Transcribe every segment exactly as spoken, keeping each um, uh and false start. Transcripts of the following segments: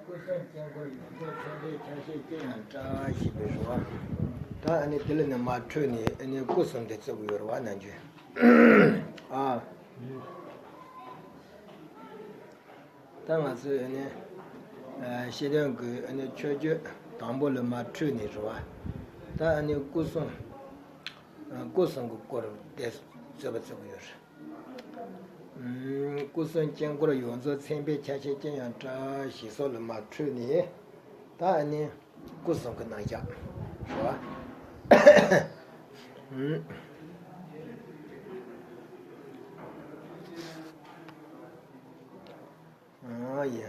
སྐུ་གསུམ་དཀྱིལ་འཁོར་ཡོངས་རྫོགས་མཚན་དཔེའི་ཆ་ཤས་ཅི་ཡང་བཀྲ་ཞེས་པའི་རེད་བ། ད་ཨ་ནི་དེ་ལ་ནི་མར་འཕྲོས་ནས་ཨ་ནི་སྐུ་གསུམ་དེ་བརྩི་གི་ཡོད་རེད་བ་ནང་རྒྱུ། ཨ། ད་ང་ཚོས་ཨ་ནི་ཨ་ཤེས་ལྡན་གྱི་ཨ་ནི་མཆོད་བརྗོད་དང་པོ་ལ་མར་འཕྲོས་ནས་རེད་བ། ད་ཨ་ནི་སྐུ་གསུམ། སྐུ་གསུམ་གྱི་སྐོར་དེ་རྩོད་པ་རྩོད་གི་ཡོད་རེད། སྐུ་གསུམ་དཀྱིལ་འཁོར་ཡོངས་རྫོགས་མཚན་དཔེའི་ཆ་ཤས་ཅི་ཡང་བཀྲ་ཞེས་སོགས་ལ་མར་འཕྲོས་ནས། ད་ཨ་ནི་སྐུ་གསུམ་གྱི་རྣམ་གཞག་རེད་བ། ཨང་། ཡ།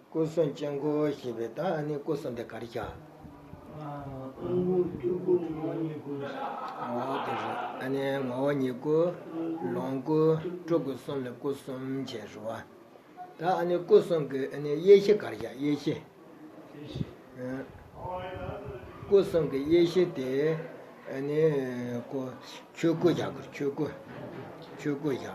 སྐུ་གསུམ་དཀྱིལ་འཁོར་ཞེས་པའི་ད་ཨ་ནི་སྐུ་གསུམ་དེ་ག་རེ་བྱ། ཨོ་དེ་རེད། ཨ་ནི་ངོ་བོ་ཉིད་སྐུ། ལོངས་སྐུ། སྤྲུལ་སྐུ་གསུམ་ལ་སྐུ་གསུམ་བྱས་རེད་བ། ད་ཨ་ནི་སྐུ་གསུམ་གྱི་ཨ་ནི་དབྱེ་གཞི་ག་རེ་བྱ། དབྱེ་གཞི། སྐུ་གསུམ་གྱི་དབྱེ་གཞི་དེ་ཨ་ནི་ཁོ་ཆོས་སྐུ་བཞག་གི། ཆོས་སྐུ། ཆོས་སྐུ་བཞག།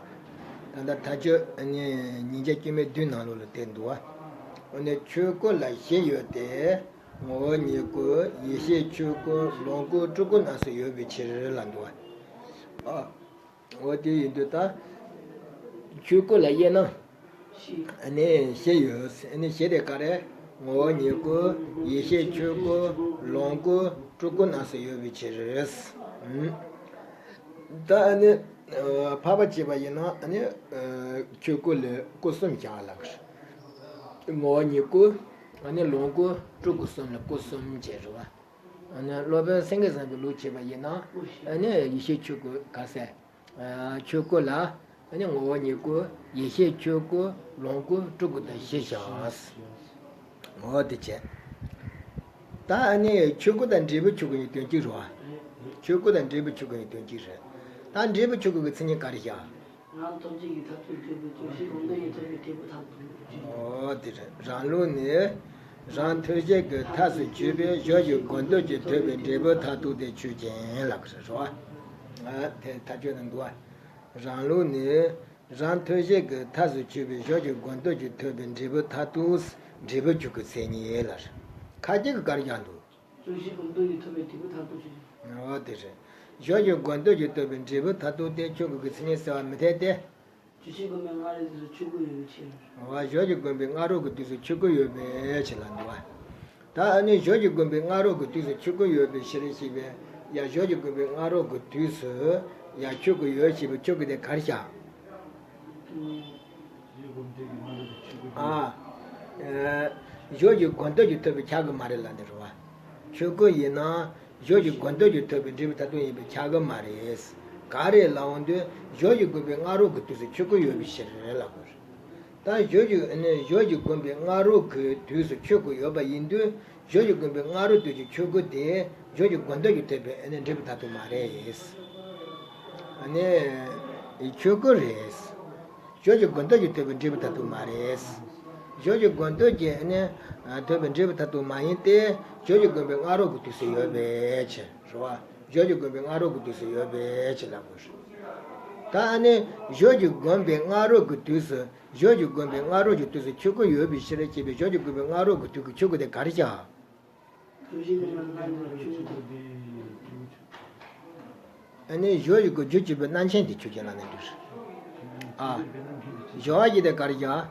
ད་ལྟ་མཐའ་དཔྱོད་ཨ་ནི་ཉིས་བརྒྱ་བཅུ་མེད་བདུན་ནང་ལོགས་ལ་དེ་འདུག་བ། ཨ་ནི་ཆོས་སྐུ་ལ་བཞི་ཡོད་དེ། ངོ་བོ་ཉིད་སྐུ། ཡེ་ཤེས་ཆོས་སྐུ། ལོངས་སྐུ། སྤྲུལ་སྐུ་རྣམས་སུ་ཡོད་པའི་ཕྱིར་ལ་འདུག་བ། ཨ། འོ་དེ་ཡིན་དུས་ད། ཆོས་སྐུ་ལ་དབྱེ་ན། ཨ་ནི་བཞི་ཡོད། ཨ་ནི་བཞི་དེ་ག་རེ། ངོ་བོ་ཉིད་སྐུ། ཡེ་ཤེས་ཆོས་སྐུ། ལོངས་སྐུ། སྤྲུལ་སྐུ་རྣམས་སུ་ཡོད་པའི་ཕྱིར། ཨུམ། ད་ཨ་ནི་འཕགས་པ་བྱས་པ་ཡིན་ན་ཨ་ནི་ཆོས་སྐུ་ལ་སྐུ་གསུམ་བྱ་ལབ་ཀྱི་རེད། ངོ་བོ་ཉིད་སྐུ། ཨ་ནི་ལོངས་སྐུ། སྤྲུལ་སྐུ་གསུམ་ལ་སྐུ་གསུམ་བྱས་རེད་བ། ཨ་ནི་སློབ་དཔོན་སེང་གེ་བཟང་གི་ལུགས་བྱས་པ་ཡིན་ན་ཨ་ནི་ཡེ་ཤེས་ཆོས་སྐུ་ག་ཟེར། ཆོས་སྐུ་ལ་ཨ་ནི་ངོ་བོ་ཉིད་སྐུ། ཡེ་ཤེས་ཆོས་སྐུ། ལོངས་སྐུ། སྤྲུལ་སྐུ་དང་བཞི་བྱ། འོ་དེ་བྱས། ད་ཨ་ནི་ཆོས་སྐུ་དང་འབྲས་བུ་ཆོས་སྐུ་གཉིས་དོན་གཅིག་རེད་བ། ཆོས་སྐུ་དང་འབྲས་བུ་ཆོས་སྐུ་གཉིས་དོན་གཅིག་རེད། ད་འབྲས་བུ་ཆོས་སྐུ་གི་མཚན་ཉིད་ག་རེ་བྱ། རང་ཐོབ་བྱེད་ཀྱི་མཐར་ཐུག་ཐོབ་པའི་སྐྱོ་ཤས་སྒོམ་དོན་གྱིས་ཐོབ་པའི་འབྲས་བུ་མཐར་ཐུག་ཅེས། འོ་དེ་རེད། རང་ལུགས་ནི། རང་ཐོབ་བྱེད་ཀྱི་མཐར་སུ་གྱུར་པའི་གཞོགས་ཀྱི་སྒོམ་དོན་གྱིས་ཐོབ་པའི་འབྲས་བུ་མཐར་ཐུག་དེ་ཆོས་ཅན་ལབ་ཀྱི་རེད་བ། ཨ་དེ་མཐའ་དཔྱོད་ནང་འདུག་བ། རང་ལུགས་ནི། རང་ཐོབ་བྱེད་ཀྱི་མཐར་སུ་གྱུར་པའི་གཞོགས་ཀྱི་སྒོམ་དོན་གྱིས་ཐོབ་པའི་འབྲས་བུ་མཐར་ཐུག་འབྲས་བུ་ཆོས་སྐུའི་མཚན་ཉིད་ལ། ཁ་ཅིག་གིས་ག་རེ་བཞག་འདུག་སྐྱོ་ཤས་སྒོམ་དོན་གྱིས་ཐོབ་པའི་འབྲས་བུ་མཐར་ཐུག་ཅེས། འོ་དེ་རེད། གཞོགས་ཀྱི་སྒོམ་དོན་གྱིས་ཐོབ་པའི་འབྲས་བུ་མཐར་ཐུག་དེ་ཆོས་སྐུ་གི་མཚན་ཉིད་ཟེར་བ་མི་འཐད་དེ། གཞོགས་ཀྱི་སྒོམ་པའི་སྔ་རོལ་དུས་སུ་ཆོས་སྐུ་ཡོད་པའི་ཕྱིར། འོ་གཞོགས་ཀྱི་སྒོམ་པའི་སྔ་རོལ་གྱི་དུས་སུ་ཆོས་སྐུ་ཡོད་པའི་ཕྱིར་ལ་འདུག་བ། ད་ཨ་ནི་གཞོགས་ཀྱི་སྒོམ་པའི་སྔ་རོལ་གྱི་དུས་སུ་ཆོས་སྐུ་ཡོད་པའི་ཕྱིར་ཞེས་པས། ཡ་གཞོགས་ཀྱི་སྒོམ་པའི་སྔ་རོལ་གྱི་དུས་སུ་ཡ་ཆོས་སྐུ་ཡོད་ཞེས་པའི་ཆོས་སྐུ་དེ་ག་རེ་བྱ། ཨ། ཨ། གཞོགས་ཀྱི་སྒོམ་དོན་གྱིས་ཐོབ་པས་ཁྱབ་ཀྱི་མ་རེད་ལབ་ནི་རེད་བ། ཆོས་སྐུ་ཡིན་ན། གཞོགས་ཀྱི་སྒོམ་དོན་གྱིས་ཐོབ་པའི་འབྲས་བུ་མཐར་ཐུག་ཡིན་པས་ཁྱབ་ཀྱི་མ་རེད། ག་རེ་ལབ་འོང་དུས་གཞོགས་ཀྱི་སྒོམ་པའི་སྔ་རོལ་གྱི་དུས་སུ་ཆོས་སྐུ་ཡོད་པའི་ཕྱིར་ལབ་དགོས་རེད། ད་གཞོགས་ཀྱི་ནི་གཞོགས་ཀྱི་སྒོམ་པའི་སྔ་རོལ་གྱི་དུས་སུ་ཆོས་སྐུ་ཡོད་པ་ཡིན་དུས་གཞོགས་ཀྱི་སྒོམ་པའི་སྔ་རོལ་དུས་ཀྱི་ཆོས་སྐུ་དེ་གཞོགས་ཀྱི་སྒོམ་དོན་གྱིས་ཐོབ་པའི་ནི་འབྲས་བུ་མཐར་ཐུག་མ་རེད། ནི་ཆོས་སྐུ་རེད། གཞོགས་ཀྱི་སྒོམ་དོན་གྱིས་ཐོབ་པའི་འབྲས་བུ་མཐར་ཐུག་མ་རེད། གཞོགས་ཀྱི་སྒོམ་དོན་གྱིས་ནི་ཐོབ་པའི་འབྲས་བུ་མཐར་ཐུག་མ་ཡིན་ཏེ་གཞོགས་ཀྱི་སྒོམ་པའི་སྔ་རོལ་གྱི་དུས་སུ་ཡོད་པའི་ཕྱིར་རེད་བ། གཞོགས་ཀྱི་སྒོམ་པའི་སྔ་རོལ་གྱི་དུས་སུ་ཡོད་པའི་ཕྱིར་ལབ་དགོས་རེད། ད་ཨ་ནི་གཞོགས་ཀྱི་སྒོམ་པའི་སྔ་རོལ་གྱི་དུས་སུ་གཞོགས་ཀྱི་སྒོམ་པའི་སྔ་རོལ་གྱི་དུས་སུ་ཆོས་སྐུ་ཡོད་པའི་ཕྱིར་ཞེས་པའི་གཞོགས་ཀྱི་སྒོམ་པའི་སྔ་རོལ་གྱི་དུས་ཀྱི་ཆོས་སྐུ་དེ་ག་རེ་བྱ། ཨ་ནི་གཞོགས་ཀྱི་སྒོ་རྒྱུ་གཅིག་པའི་རྣམ་མཁྱེན་དེ་ཆོས་ཅན་ལབ་ནི་འདུག་ཨ། སྦྱོར་བ་བཞི་དེ་ག་རེ་བྱ། སྦྱོར་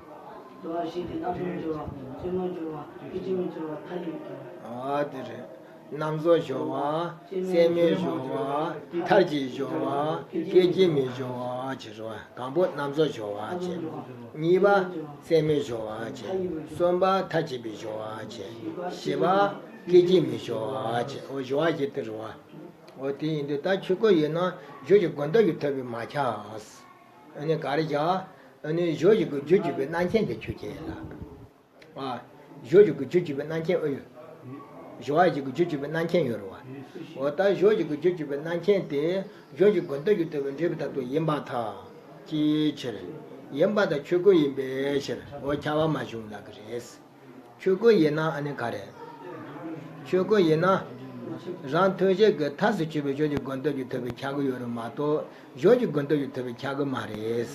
བ་བཞི་དེ་རྣམ་གཞག་སྦྱོར་བ། རྩེ་མོའི་སྦྱོར་བ། སྐད་ཅིག་མའི་སྦྱོར་བ། མཐར་གྱིས་སྦྱོར་བ། ཨ་དེ་རེད། རྣམ་གཞག་སྦྱོར་བ། རྩེ་མོའི་སྦྱོར་བ། མཐར་གྱིས་སྦྱོར་བ། སྐད་ཅིག་མའི་སྦྱོར་བ་བྱེད་རོགས། དང་པོ་རྣམ་གཞག་སྦྱོར་བ་བྱེད། གཉིས་པ་རྩེ་མོའི་སྦྱོར་བ་བྱེད། གསུམ་པ་མཐར་གྱིས་པའི་སྦྱོར་བ་བྱེད། བཞི་པ་སྐད་ཅིག་མའི་སྦྱོར་བ་བྱེད། འོ་སྦྱོར་བ་བཞི་དེ་རེད་བ། འོ་དེ་ཡིན་དུས་ད་ཆོས་སྐུ་ཡིན་ན་གཞོགས་ཀྱི་སྒོམ་དོན་གྱིས་ཐོབ་པས་མ་ཁྱབ། ཨ་ནི་ག་རེ་བྱ། ཨ་ནི་གཞོགས་ཀྱི་སྒོ་རྒྱུ་གཅིག་པའི་རྣམ་མཁྱེན་དེ་ཆོས་ཅན་ལ། ཨ། གཞོགས་ཀྱི་སྒོ་རྒྱུ་གཅིག་པའི་རྣམ་མཁྱེན་ཨེ་ཡོད། སྦྱོར་བ་བཞི་གི་རྒྱུ་གཅིག་པའི་རྣམ་མཁྱེན་ཡོད་རེད་བ། འོ་ད་གཞོགས་ཀྱི་སྒོ་རྒྱུ་གཅིག་པའི་རྣམ་མཁྱེན་དེ་གཞོགས་ཀྱི་སྒོམ་དོན་གྱིས་ཐོབ་པའི་འབྲས་བུ་མཐར་ཐུག་ཡིན་པར་ཐལ། ཅིའི་ཕྱིར། ཡིན་པར་ཐལ་ཆོས་སྐུ་ཡིན་པའི་ཕྱིར། འོ་ཁྱབ་པ་མ་བྱུང་ལབ་ཀྱི་རེད། ཆོས་སྐུ་ཡིན་ན་ཨ་ནི་ག་རེ། ཆོས་སྐུ་ཡིན་ན། རང་ཐོབ་བྱེད་ཀྱི་མཐར་སུ་གྱུར་པའི་གཞོགས་ཀྱི་སྒོམ་དོན་གྱིས་ཐོབ་པས་ཁྱབ་ཀྱི་ཡོད་རེད་མ་གཏོགས་གཞོགས་ཀྱི་སྒོམ་དོན་གྱིས་ཐོབ་པས་ཁྱབ་ཀྱི་མ་རེད།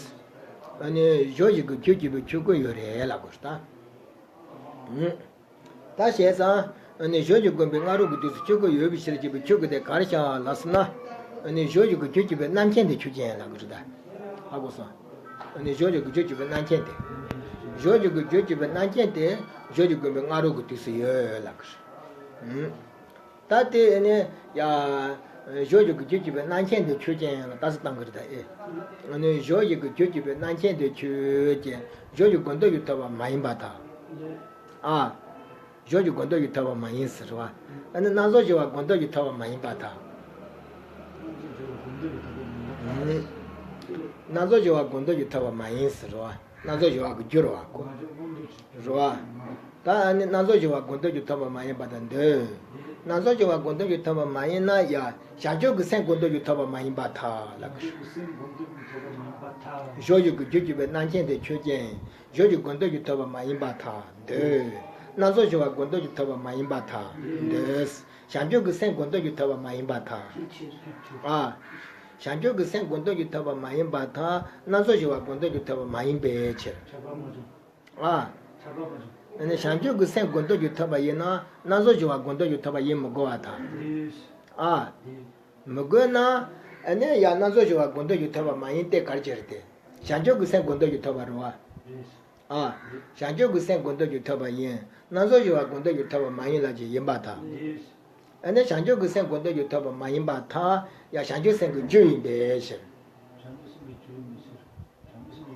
ཨ་ནི་གཞོགས་བཞི་གི་རྒྱུ་གཅིག་པའི་ཆོས་སྐུ་ཡོད་རེད་ལབ་དགོས་ད། ད་བྱས་ཙང་། ཨ་ནི་གཞོགས་ཀྱི་དགོན་པའི་སྔ་རོལ་གྱི་དུས་སུ་ཆོས་སྐུ་ཡོད་པའི་ཕྱིར་ཅེས་པའི་ཆོས་སྐུ་དེ་ག་རེ་བྱ་བ་ལ་ཟེར་ན། ཨ་ནི་གཞོགས་ཀྱི་རྒྱུད་ཀྱི་བའི་རྣམ་མཁྱེན་དེ་ཆོས་ཅན་ལ་གི་རེད་ད། ཧ་གོ་སོང་། ཨ་ནི་གཞོགས་ཀྱི་རྒྱུད་ཀྱི་བའི་རྣམ་མཁྱེན་དེ། གཞོགས་ཀྱི་རྒྱུད་ཀྱི་བའི་རྣམ་མཁྱེན་དེ་གཞོགས་ཀྱི་དགོན་པའི་སྔ་རོལ་གྱི་དུས་སུ་ཡོད་ལ་གི་རེད། ད་དེ་ནི་ཡ། གཞོགས་ཀྱི་རྒྱུད་ཀྱི་བའི་རྣམ་མཁྱེན་དེ་ཆོས་ཅན་ལ་ལྟ་ས་བཏང་གི་རེད་ད་ཨེ། ཨ་ནི་གཞོགས་ཀྱི་རྒྱུད་ཀྱི་བའི་རྣམ་མཁྱེན་དེ་ཆོས་ཅན། གཞོགས་ཀྱི་དགོས་འདོད་ཀྱིས་ཐོབ་པ་མ་ཡིན་པར་ཐལ། ཨ། གཞོགས་ཀྱི་དགོས་འདོད་ཀྱིས་ཐོབ་པ་མ་ཡིན་ཟེར་བ། ཨ་ནི་སྣ་ཚོགས་སྦྱོར་བ་དགོས་འདོད་ཀྱིས་ཐོབ་པ་མ་ཡིན་པར་ཐལ། སྣ་ཚོགས་སྦྱོར་བ་དགོས་འདོད་ཀྱིས་ཐོབ་པ་མ་ཡིན་ཟེར་བ། སྣ་ཚོགས་སྦྱོར་བ་གི་རྒྱུ་རེད་བ་གོ། རེད་བ། ད་ཨ་ནི་སྣ་ཚོགས་སྦྱོར་བ་དགོས་འདོད་ཀྱིས་ཐོབ་པ་མ་ཡིན་པར་ཐལ་འདོད། སྣ་ཚོགས་སྦྱོར་བ་དགོས་འདོད་ཀྱིས་ཐོབ་པ་མ་ཡིན་ན་ཡང་བྱང་ཆུབ་ཀྱི་སེམས་དགོས་འདོད་ཀྱིས་ཐོབ་པ་མ་ཡིན་པར་ཐལ་ལབ་ཀྱི་རེད། གཞོགས་ཀྱི་རྒྱུད་ཀྱི་བའི་རྣམ་མཁྱེན་དེ་ཆོས་ཅན། གཞོགས་ཀྱི་དགོས་འདོད་ཀྱིས་ཐོབ་པ་མ་ཡིན་པར་ཐལ་འདོད། སྣ་ཚོགས་སྦྱོར་བ་དགོས་འདོད་ཀྱིས་ཐོབ་པ་མ་ཡིན་པར་ཐལ་འདོད། བྱང་ཆུབ་ཀྱི་སེམས་དགོས་འདོད་ཀྱིས་ཐོབ་པ་མ་ཡིན་པར་ཐལ། ཨ། བྱང་ཆུབ་ཀྱི་སེམས་དགོས་འདོད་ཀྱིས་ཐོབ་པ་མ་ཡིན་པར་ཐལ། སྣ་ཚོགས་སྦྱོར་བ་དགོས་འདོད་ཀྱིས་ཐོབ་པ་མ་ཡིན་པའི་ཕྱིར། ཨ། ཨ་ནི་བྱང་ཆུབ་ཀྱི་སེམས་དགོས་འདོད་ཀྱིས་ཐོབ་པ་ཡིན་ན་སྣ་ཚོགས་སྦྱོར་བ་དགོས་འདོད་ཀྱིས་ཐོབ་པ་ཡིན་མི་དགོས་པར་ཐལ། ཨ། མི་དགོས་ན། ཨ་ནི་ཡང་སྣ་ཚོགས་སྦྱོར་བ་དགོས་འདོད་ཀྱིས་ཐོབ་པ་མ་ཡིན་ཏེ་ག་རེ་བྱས་རེད་དེ། བྱང་ཆུབ་ཀྱི་སེམས་དགོས་འདོད་ཀྱིས་ཐོབ་པ་རེད་བ། ཨ། བྱང་ཆུབ་ཀྱི་སེམས་དགོས་འདོད་ཀྱིས་ཐོབ་པ་ཡིན། སྣ་ཚོགས་སྦྱོར་བ་དགོས་འདོད་ཀྱིས་ཐོབ་པ་མ་ཡིན་ལབ་ཀྱི་ཡིན་པར་ཐལ། ཨ་ནི་བྱང་ཆུབ་ཀྱི་སེམས་དགོས་འདོད་ཀྱིས་ཐོབ་པ་མ་ཡིན་པར་ཐལ། ཡང་བྱང་ཆུབ་སེམས་ཀྱི་རྒྱུ་ཡིན་པའི་ཕྱིར།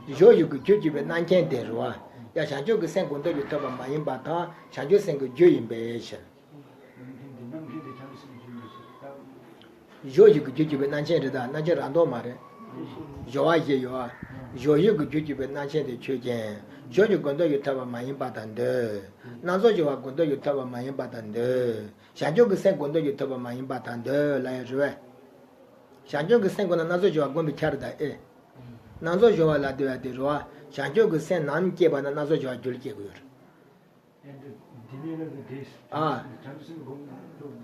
གཞོགས་ཀྱི་རྒྱུད་ཀྱི་བའི་རྣམ་མཁྱེན་དེ་རེད་བ། ཡང་བྱང་ཆུབ་ཀྱི་སེམས་དགོས་འདོད་ཀྱིས་ཐོབ་པ་མ་ཡིན་པར་ཐལ། བྱང་ཆུབ་སེམས་ཀྱི་རྒྱུ་ཡིན་པའི་ཕྱིར། གཞོགས་ཀྱི་རྒྱུད་ཀྱི་བའི་རྣམ་མཁྱེན་རེད་ད་རྣམ་མཁྱེན་རང་ལྡོག་མ་རེད། སྦྱོར་བ་བཞི་ཡོད། གཞོགས་ཀྱི་རྒྱུད་ཀྱི་བའི་རྣམ་མཁྱེན་དེ་ཆོས་ཅན། གཞོགས་ཀྱི་དགོས་འདོད་ཀྱིས་ཐོབ་པ་མ་ཡིན་པར་ཐལ་འདོད། སྣ་ཚོགས་སྦྱོར་བ་དགོས་འདོད་ཀྱིས་ཐོབ་པ་མ་ཡིན་པར་ཐལ་འདོད། བྱང་ཆུབ་ཀྱི་སེམས་དགོས་འདོད་ཀྱིས་ཐོབ་པ་མ་ཡིན་པར་ཐལ་འདོད་ལབ་ཡ་རེད་བས། བྱང་ཆུབ་ཀྱི་སེམས་དགོས་ན་སྣ་ཚོགས་སྦྱོར་བ་བསྒོམ་པའི་ཁྱད་རེད་ད་ཨེ། སྣ་ཚོགས་སྦྱོར་བ་ལབ་བསྡད་ཡ་དེ་རེད་བ། བྱང་ཆུབ་ཀྱི་སེམས་ནམ་སྐྱེས་པ་ན་སྣ་ཚོགས་སྦྱོར་བ་རྒྱུད་ལ་སྐྱེ་དགོས་ཡོད་རེད། ཨ།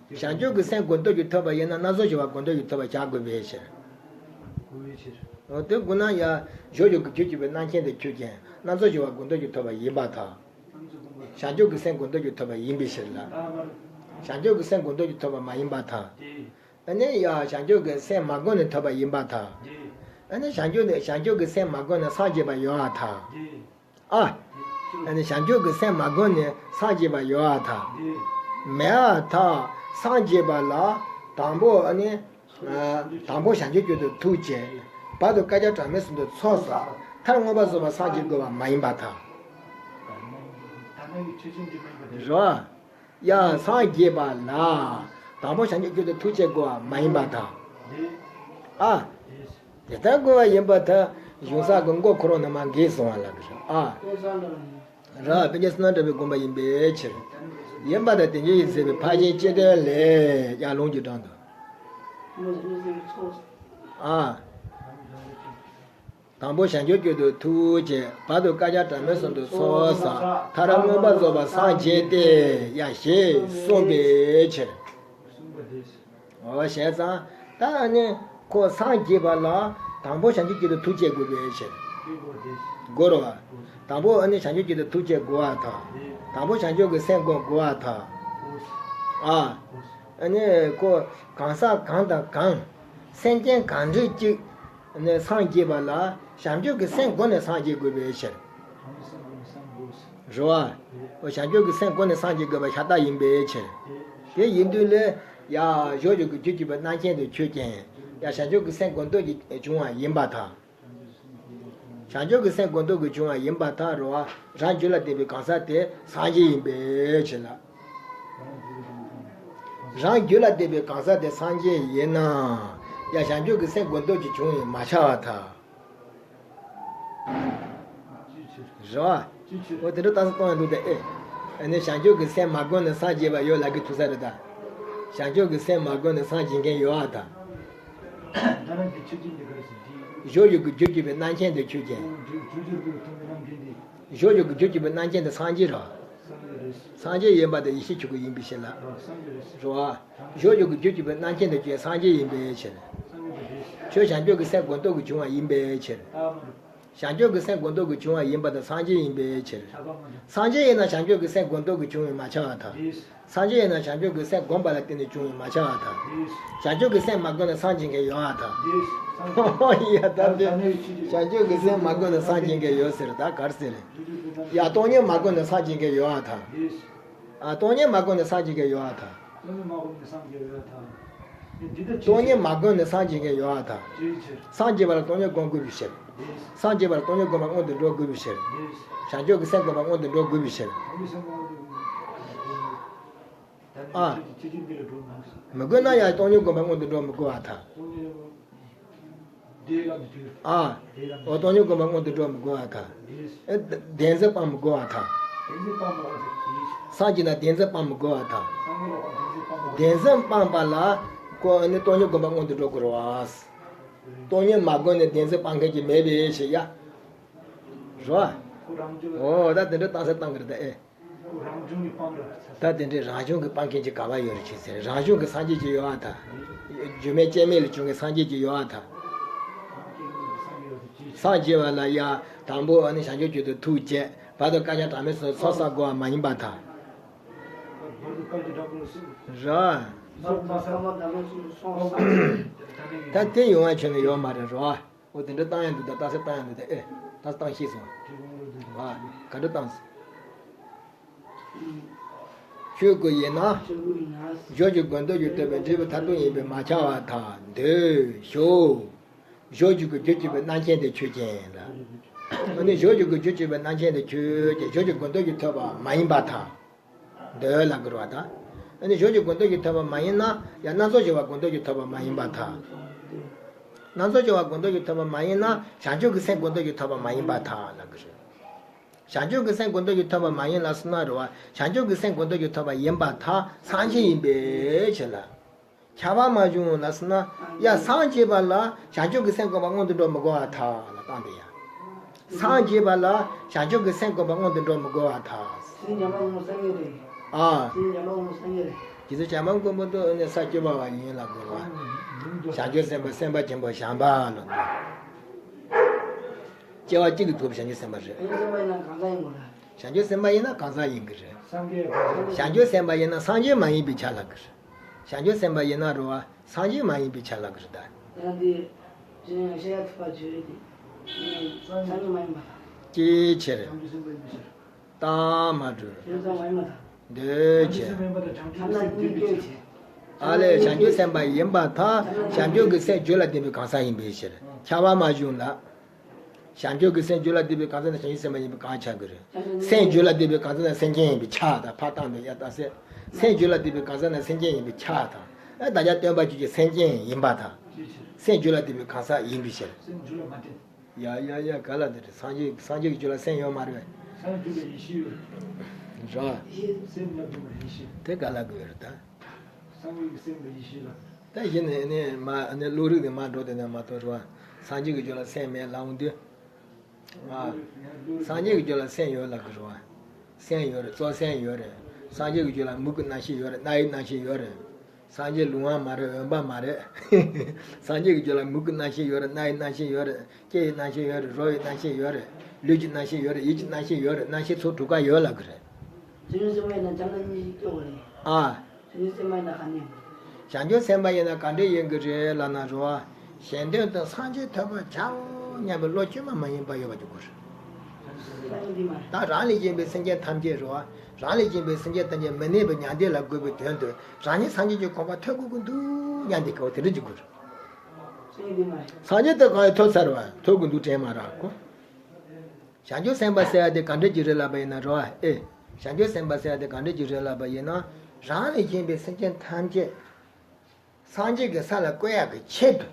བྱང་ཆུབ་སེམས་དགོས་འདོད་ཀྱིས་ཐོབ་པ་ཡིན་ན་སྣ་ཚོགས་སྦྱོར་བ་དགོས་འདོད་ཀྱིས་ཐོབ་པ་བཞག་དགོས་པའི་ཕྱིར། འོ་དེ་དགོས་ན་ཡང་གཞོགས་ཀྱི་རྒྱུད་ཀྱི་བའི་རྣམ་མཁྱེན་དེ་ཆོས་ཅན། སྣ་ཚོགས་སྦྱོར་བ་དགོས་འདོད་ཀྱིས་ཐོབ་པ་ཡིན་པར་ཐལ། བྱང་ཆུབ་ཀྱི་སེམས་དགོས་འདོད་ཀྱིས་ཐོབ་པ་ཡིན་པའི་ཕྱིར་ལ། བྱང་ཆུབ་ཀྱི་སེམས་དགོས་འདོད་ཀྱིས་ཐོབ་པ་མ་ཡིན་པར་ཐལ། ཨ་ནི་ཡང་བྱང་ཆུབ་ཀྱི་སེམས་མ་བསྒོམས་ནས་ཐོབ་པ་ཡིན་པར་ཐལ། ཨ་ནི་བྱང་ཆུབ་ནི་བྱང་ཆུབ་ཀྱི་སེམས་མ་བསྒོམས་ནས་སངས་རྒྱས་པ་ཡོད་པར་ཐལ། ཨ། ཨ་ནི་བྱང་ཆུབ་ཀྱི་སེམས་མ་བསྒོམས་ནས་སངས་རྒྱས་པ་ཡོད་པར་ཐལ། མེད་པར་ཐལ། སངས་རྒྱས་པ་ལ་དང་པོ་ཨ་ནི། དང་པོ་བྱང་ཆུབ་ཀྱི་རྒྱུད་དུ་ཐུགས་བསྐྱེད། བར་དུ་བསྐལ་བརྒྱར་གྲངས་མེད་གསུམ་དུ་ཚོགས་བསགས། མཐར་མངོན་པར་རྫོགས་པར་སངས་རྒྱས་དགོས་པ་མ་ཡིན་པར་ཐལ། རོ། ཡང་སངས་རྒྱས་པ་ལ་དང་པོ་བྱང་ཆུབ་རྒྱུད་དུ་ཐུགས་བསྐྱེད་དགོས་པ་མ་ཡིན་པར་ཐལ། ཨ། དེ་ལྟར་དགོས་པ་ཡིན་པར་ཐལ། གཞུང་གསར་གྱི་མགོ་འཁོར་བ་ནི་མ་འགེལ་སོང་བ་ལ་གི་རེད་ཨ། ར་དཔེ་ཆ་བསོད་ནམས་གྲགས་པའི་དགོངས་པ་ཡིན་པའི་ཕྱིར། ཡིན་པར་ཐལ། དེ་ཉིད་ཡིད་ཟེར་བའི་ཕར་ཕྱིན་སྤྱི་དོན་ལས་ཡར་ལུང་གི་དྲུང་དུ། ཨ། དང་པོ་བྱང་ཆུབ་རྒྱུད་དུ་ཐུགས་བསྐྱེད། བར་དུ་བསྐལ་བརྒྱར་གྲངས་མེད་གསུམ་དུ་ཚོགས་བསགས། མཐར་མངོན་པར་རྫོགས་པར་སངས་རྒྱས་ཏེ། ཡ་ཞེས་གསུངས་པའི་ཕྱིར། འོ་བྱས་ཙང་ད་ནི་ཁོ་སངས་རྒྱས་པ་ལ་དང་པོ་བྱང་ཆུབ་རྒྱུད་དུ་ཐུགས་བསྐྱེད་དགོས་པའི་ཕྱིར། དགོས་རེད་བ། དང་པོ་ཨ་ནི་བྱང་ཆུབ་རྒྱུད་དུ་ཐུགས་བསྐྱེད་དགོས་པར་ཐལ། དང་པོ་བྱང་ཆུབ་ཀྱི་སེམས་བསྒོམ་དགོས་པར་ཐལ། ཨ། ཨ་ནི་ཁོ་གང་ཟག་གང་དང་གང་། སེམས་ཅན་གང་འདྲ་ཅིག་ནས་སངས་རྒྱས་པ་ལ་བྱང་ཆུབ་ཀྱི་སེམས་སྒོམ་ནས་སངས་རྒྱས་དགོས་པའི་ཕྱིར། རེད་བ། བྱང་ཆུབ་ཀྱི་སེམས་སྒོམ་ནས་སངས་རྒྱས་དགོས་པ་ཤ་སྟག་ཡིན་པའི་ཕྱིར། དེ་ཡིན་དུས་ལས་ཡ་གཞོགས་ཀྱི་རྒྱུད་ཀྱི་བའི་རྣམ་མཁྱེན་དེ་ཆོས་ཅན། ཡ་བྱང་ཆུབ་ཀྱི་སེམས་སྒོམ་འདོད་ཀྱིས་བྱུང་བ་ཡིན་པར་ཐལ། བྱང་ཆུབ་ཀྱི་སེམས་སྒོམ་འདོད་ཀྱིས་བྱུང་བ་ཡིན་པར་ཐལ་རེད་བ། རང་རྒྱུད་ལ་ལྡན་པའི་གང་ཟག་དེ་སངས་རྒྱས་ཡིན་པའི་ཕྱིར་ལ། རང་རྒྱུད་ལ་ལྡན་པའི་གང་ཟག་དེ་སངས་རྒྱས་ཡིན་ན། ཡང་བྱང་ཆུབ་ཀྱི་སེམས་སྒོམ་འདོད་ཀྱིས་བྱུང་བས་མ་ཁྱབ་པར་ཐལ། རེད་བ། འོ་དེ་འདྲ་ལྟ་ས་གཏོང་ཡ་འདུག་སྟེ་ཨེ། ཨ་ནི་བྱང་ཆུབ་ཀྱི་སེམས་མ་བསྒོམས་ནས་སངས་རྒྱས་པ་ཡོད་ལབ་ཀྱི་ཐུག་ས་རེད་ད། བྱང་ཆུབ་ཀྱི་སེམས་མ་བསྒོམས་ནས་སངས་རྒྱས་མཁན་ཡོད་ཨ་ད། གཞོགས་ཀྱི་རྒྱུད་ཀྱི་བའི་རྣམ་མཁྱེན་དེ་ཆོས་ཅན། གཞོགས་ཀྱི་རྒྱུད་ཀྱི་བའི་རྣམ་མཁྱེན་དེ་སངས་རྒྱས་རེད། སངས་རྒྱས་ཡིན་པ་དེ་ཡེ་ཤེས་ཆོས་སྐུ་ཡིན་པའི་ཕྱིར་ལ། རེད་བ། གཞོགས་ཀྱི་རྒྱུད་ཀྱི་བའི་རྣམ་མཁྱེན་དེ་ཆོས་སངས་རྒྱས་ཡིན་པའི་ཕྱིར། ཆོས་བྱང་ཆུབ་ཀྱི་སེམས་སྒོམ་འདོད་ཀྱིས་བྱུང་བ་ཡིན་པའི་ཕྱིར། བྱང་ཆུབ་ཀྱི་སེམས་བསྒོམ་སྟོབས་ཀྱིས་བྱུང་བ་ཡིན་པ་དང་སངས་རྒྱས་ཡིན་པའི་ཕྱིར། སངས་རྒྱས་ཡིན་ན་བྱང་ཆུབ་ཀྱི་སེམས་བསྒོམ་སྟོབས་ཀྱིས་བྱུང་བས་མ་ཁྱབ་པར་ཐལ། སངས་རྒྱས་ཡིན་ན་བྱང་ཆུབ་ཀྱི་སེམས་བསྒོམས་པ་ལ་བརྟེན་ནས་བྱུང་བས་མ་ཁྱབ་པར་ཐལ། བྱང་ཆུབ་ཀྱི་སེམས་མ་བསྒོམས་ན་སངས་རྒྱས་མཁན་ཡོད་པར་ཐལ། ཡ་ད་དེ། བྱང་ཆུབ་ཀྱི་སེམས་མ་བསྒོམས་ན་སངས་རྒྱས་མཁན་ཡོད་ཟེར། ད་ག་རེ་ཟེར། ཡ་སྟོང་ཉིད་མ་བསྒོམས་ན་སངས་རྒྱས་མཁན་ཡོད་པར་ཐལ། ཨ་སྟོང་ཉིད་མ་བསྒོམས་ན་སངས་རྒྱས་མཁན་ཡོད་པར་ཐལ། སྟོང་ཉིད་མ་བསྒོམས་ནས་སངས་རྒྱས་ཡོད་པར་ཐལ། འདི་ལྟར་སྟོང་ཉིད་མ་བསྒོམས་ནས་སངས་རྒྱས་མཁན་ཡོད་པར་ཐལ། ཅིའི་ཕྱིར། སངས་རྒྱས་པ་ལ་སྟོང་ཉིད་བསྒོམ་དགོས་པའི་ཕྱིར། སངས་རྒྱས་པ་ལ་སྟོང་ཉིད་བསྒོམ་པ་སྔོན་དུ་འགྲོ་དགོས་པའི་ཕྱིར། བྱང་ཆུབ་ཀྱི་སེམས་བསྒོམ་པ་སྔོན་དུ་འགྲོ་དགོས་པའི་ཕྱིར། ཨ། མི་དགོས་ན་ཡང་སྟོང་ཉིད་བསྒོམ་པ་སྔོན་དུ་འགྲོ་མི་དགོས་པར་ཐལ། ཨ། འོ་སྟོང་ཉིད་བསྒོམ་པ་སྔོན་དུ་འགྲོ་མི་དགོས་པར་ཐལ། ཨེ་བདེན་འཛིན་སྤང་མི་དགོས་པར་ཐལ། སངས་རྒྱས་ན་བདེན་འཛིན་སྤང་མི་དགོས་པར་ཐལ། བདེན་འཛིན་སྤངས་པ་ལ་ཁོ་ནི་སྟོང་ཉིད་བསྒོམ་པ་སྔོན་དུ་འགྲོ་དགོས་རེད་བ། སྟོང་ཉིད་མ་བསྒོམས་ནས་བདེན་འཛིན་སྤང་མཁན་གྱི་མེད་པའི་ཞེས་ཡ། རོ། འོ་ད་དེ་འདྲ་བཏང་ས་བཏང་གི་རེད་ད་ཨེ། ད་དེ་འདྲའི་རང་བྱུང་གི་སྤང་མཁན་གྱི་ག་བ་ཡོད་རེད་ཅེས་ཟེར། རང་བྱུང་གི་སངས་རྒྱས་ཀྱི་ཡོད་པར་ཐལ། རྒྱུ་མེད་རྐྱེན་མེད་ལས་བྱུང་བའི་སངས་རྒྱས་ཀྱི་ཡོད་པར་ཐལ། སངས་རྒྱས་པ་ལ་ཡ་དང་པོ་ཨ་ནི་བྱང་ཆུབ་མཆོག་ཏུ་ཐུགས་བསྐྱེད་བར་དུ་དཀའ་ངལ་གྲངས་མེད་སོགས་ཚོགས་བསགས་དགོས་པ་མ་ཡིན་པར་ཐལ། ར། ད་དེ་ཡོང་བ་ཁྱོན་ནས་ཡོད་མ་རེད་རོ། འོ་དེ་འདྲ་བཏང་ཡང་འདུག་ད་བཏང་ས་བཏང་ཡང་འདུག་ད་ལྟ་ས་བཏང་ཡང་འདུག་ད་ཨེ། ད་ས་བཏང་ཤེས་སོང་། ཨ། ག་འདྲ་བཏང་སོང་། ཆོས་སྐུ་ཡིན་ན། གཞོགས་ཀྱི་ཀུན་རྟོག་གིས་ཐོབ་པའི་འབྲས་བུ་མཐར་ཐུག་ཡིན་པས་མ་ཁྱབ་པར་ཐལ། འདོད་ཞོ། གཞོགས་ཀྱི་ཀུན་རྒྱུ་གཅིག་པའི་རྣམ་མཁྱེན་དེ་ཆོས་ཅན་ལ། ཨ་ནི་གཞོགས་ཀྱི་ཀུན་རྒྱུ་གཅིག་པའི་རྣམ་མཁྱེན་དེ་ཆོས་ཅན། གཞོགས་ཀྱི་ཀུན་རྟོག་གིས་ཐོབ་པ་མ་ཡིན་པར་ཐལ། འདོད་ལབ་དགོས་རེད་བ་ད། ཨ་ནི་གཞོགས་ཀྱི་ཀུན་རྟོག་གིས་ཐོབ་པ་མ་ཡིན་ན་ཡང་སྣ་ཚོགས་སྦྱོར་བ་ཀུན་རྟོག་གིས་ཐོབ་པ་མ་ཡིན་པར་ཐལ། སྣ་ཚོགས་སྦྱོར་བ་ཀུན་རྟོག་གིས་ཐོབ་པ་མ་ཡིན་ན་བྱང་ཆུབ་ཀྱི་སེམས་ཀུན་རྟོག་གིས་ཐོབ་པ་མ་ཡིན་པར་ཐལ་ལབ་དགོས་རེད། བྱང་ཆུབ་ཀྱི་སེམས་ཀུན་རྟོག་གིས་ཐོབ་པ་མ་ཡིན་ལ་སོགས་ན་རེད་བ། བྱང་ཆུབ་ཀྱི་སེམས་ཀུན་རྟོག་གིས་ཐོབ་པ་ཡིན་པར་ཐལ། སངས་རྒྱས་ཡིན་པའི་ཕྱིར་ལ། ཁྱབ་པ་མ་བྱུང་ལ་སོགས་ན། ཡ་སངས་རྒྱས་པ་ལ་བྱང་ཆུབ་ཀྱི་སེམས་བསྒོམ་པ་སྔོན་དུ་འགྲོ་མི་དགོས་པར་ཐལ་ལ་བཏང་དེ་ཡ། སངས་རྒྱས་པ་ལ་བྱང་ཆུབ་ཀྱི་སེམས་བསྒོམ་པ་སྔོན་དུ་འགྲོ་མི་དགོས་པར་ཐལ། སེམས་ཉམས་པ་སྔོན་སངས་རྒྱས་རེད། ཨ། སེམས་ཉམས་པ་སྔོན་སངས་རྒྱས་རེད། རྗེ་བཙུན་བྱམས་པ་མགོན་པོ་མདོ་ནས་ས་བཅུ་པ་བ་ཡིན་ལ་གོ་བ། བྱང་ཆུབ་སེམས་དཔའ་སེམས་དཔའ་ཆེན་པོ་བྱམས་པ་ལ། སྐྱེ་བ་གཅིག་གི་ཐོག་བྱང་ཆུབ་སེམས་དཔའ་རེད། བྱང་ཆུབ་སེམས་དཔའ་ཡིན་ན་གང་ཟག་ཡིན་དགོས་རེད། བྱང་ཆུབ་སེམས་དཔའ་ཡིན་ན་གང་ཟག་ཡིན་གྱི་རེད། སངས་རྒྱས་བྱང་ཆུབ་སེམས་དཔའ་ཡིན་ན་སངས་རྒྱས་མ་ཡིན་པའི་ཆ་ལ་གི་རེད། བྱང་ཆུབ་སེམས་དཔའ་ཡིན་ན་རོ་བ་སངས་རྒྱས་མ་ཡིན་པའི་ཆ་ལ་གི་རེད་ད། ཡང་དེ་ཤེས་ཡ་ཐུབ་པ་བརྗོད་རེད་དེ། སངས་རྒྱས་མ་ཡིན་པ་དང་། ཅིའི་ཕྱིར། བྱང་ཆུབ་སེམས་དཔའ་ཡིན་པའི་ཕྱིར། རྟགས་མ་གྲུབ། དེ་ཙམ་མ་ཡིན་པ་དང་། འདོད་བྱེད། ཐ་ན་གཉིས་ཀའི་ཕྱིར། ཨ་ལས་བྱང་ཆུབ་སེམས་དཔའ་ཡིན་པར་ཐལ། བྱང་ཆུབ་ཀྱི་སེམས་རྒྱུད་ལ་ལྡན་པའི་གང་ཟག་ཡིན་པའི་ཕྱིར། ཁྱབ་པ་མ་བྱུང་ལ། བྱང་ཆུབ་ཀྱི་སེམས་རྒྱུད་ལ་ལྡན་པའི་གང་ཟག་ནི་བྱང་ཆུབ་སེམས་དཔའ་ཡིན་པའི་གང་ཆགས་ཀྱི་རེད། སེམས་རྒྱུད་ལ་ལྡན་པའི་གང་ཟག་ནི་སེམས་ཅན་ཡིན་པའི་ཆ་དང་ཕར་བཏང་དུས་ཡ་ད་སེ། སེམས་རྒྱུད་ལ་ལྡན་པའི་གང་ཟག་ནི་སེམས་ཅན་ཡིན་པའི་ཆ་དང་། ཨ་བདག་ཅག་སྟོན་པ་རྒྱུད་ཀྱི་སེམས་ཅན་ཡིན་པར་ཐལ། སེམས་རྒྱུད་ལ་ལྡན་པའི་གང་ཟག་ཡིན་པའི་ཕྱིར། སེམས་རྒྱུད་ལ་མ་ལྡན། ཡ་ཡ་ཡ་ག་ལ་འདི་རེད། སངས་རྒྱས་སངས་རྒྱས་ཀྱི་རྒྱུད་ལ་སེམས་ཡོད་མ་རེད། སངས་རྒྱས་རྒྱུད་ལ་ཡེ་ཤེས་ཡོད་རེད། ར། སེམས་ལ་ལྡན་པ་ཡེ་ཤེས། དེ་ག་ལ་དགོས་རེད་ད། སངས་རྒྱས་ཀྱི་སེམས་ལ་ཡེ་ཤེས་ལ། ད་གཞི་ནས་ནི་མ་ནི་བློ་རིག་ནས་མ་འགྲོ་དེ་ནས་མ་གཏོགས་རེད་བ། སངས་རྒྱས་ཀྱི་རྒྱུད་ལ་སེམས་མེད་ལབ་འོང་དུས། ཨ། སངས་རྒྱས་ཀྱི་རྒྱུད་ལ་སེམས་ཡོད་ལབ་ཀྱི་རེད་བ། སེམས་ཡོད་རེད། གཙོ་སེམས་ཡོད་རེད། སངས་རྒྱས་ཀྱི་རྒྱུད་ལ་མིག་གི་རྣམ་ཤེས་ཡོད་རེད། རྣ་ཡི་རྣམ་ཤེས་ཡོད་རེད། སངས་རྒྱས་ལུས་དབང་མ་རེད། འོན་པ་མ་རེད། སངས་རྒྱས་ཀྱི་རྒྱུད་ལ་མིག་གི་རྣམ་ཤེས་ཡོད་རེད། རྣ་ཡི་རྣམ་ཤེས་ཡོད་རེད། ལྕེ་ཡི་རྣམ་ཤེས་ཡོད་རེད། རོ་ཡི་རྣམ་ཤེས་ཡོད་རེད། ལུས་ཀྱི་རྣམ་ཤེས་ཡོད་རེད། ཡིད་ཀྱི་རྣམ་ཤེས་ཡོད་རེད། རྣམ་ཤེས་ཚོགས་དྲུག་ཀ་ཡོད་ལབ་ཀྱི་རེད། བྱང་ཆུབ་སེམས་དཔའ་ཡིན་ན་བྱམས་སྙིང་རྗེ་སྐྱོ་བ་རེད། ཨ། བྱང་ཆུབ་སེམས་དཔའ་ཡིན་ན་ག་འདྲ་ཡིན་གྱི་རེད་ལབ་ན་རོ། གཞན་དོན་དུ་སངས་རྒྱས་ཐོབ་པར་བྱའོ་སྙམ་པའི་བློ་བཅོས་མ་མ་ཡིན་པ་ཡོད་པ་ཅིག་དགོས་རེད། ད་རང་ལས་གཞན་པའི་སེམས་ཅན་ཐམས་ཅད་རོ། རང་ལས་གཞན་པའི་སེམས་ཅན་ཐམས་ཅད་མི་གནས་པའི་མྱང་འདས་ལ་འགོད་པའི་དོན་དུ་རང་ཉིད་སངས་རྒྱས་ཀྱི་གོ་འཕང་ཐོབ་དགོས་ཀྱི་འདུག་སྙམ་པའི་དགའ་བ་དེ་འདྲ་ཅིག་དགོས་རེད། སངས་རྒྱས་ཐོབ་ཚར་བ་ཐོབ་ཀྱི་འདུག་དྲན་མ་རག་གོ། བྱང་ཆུབ་སེམས་དཔའ་ཟེར་ཡ་དེ་ག་འདྲ་ཅིག་རེད་ལབ་པ་ཡིན་ན་རོ། ཨེ། བྱང་ཆུབ་སེམས་དཔའ་ཟེར་ཡ་དེ་ག་འདྲ་ཅིག་རེད་ལབ་པ་ཡིན་ན། རང་ལས་གཞན་པའི་སེམས་ཅན་ཐམས་ཅད་སངས་རྒྱས་ཀྱི་ས་ལ་བཀོད་ཡག་གི་ཆེད་དུ།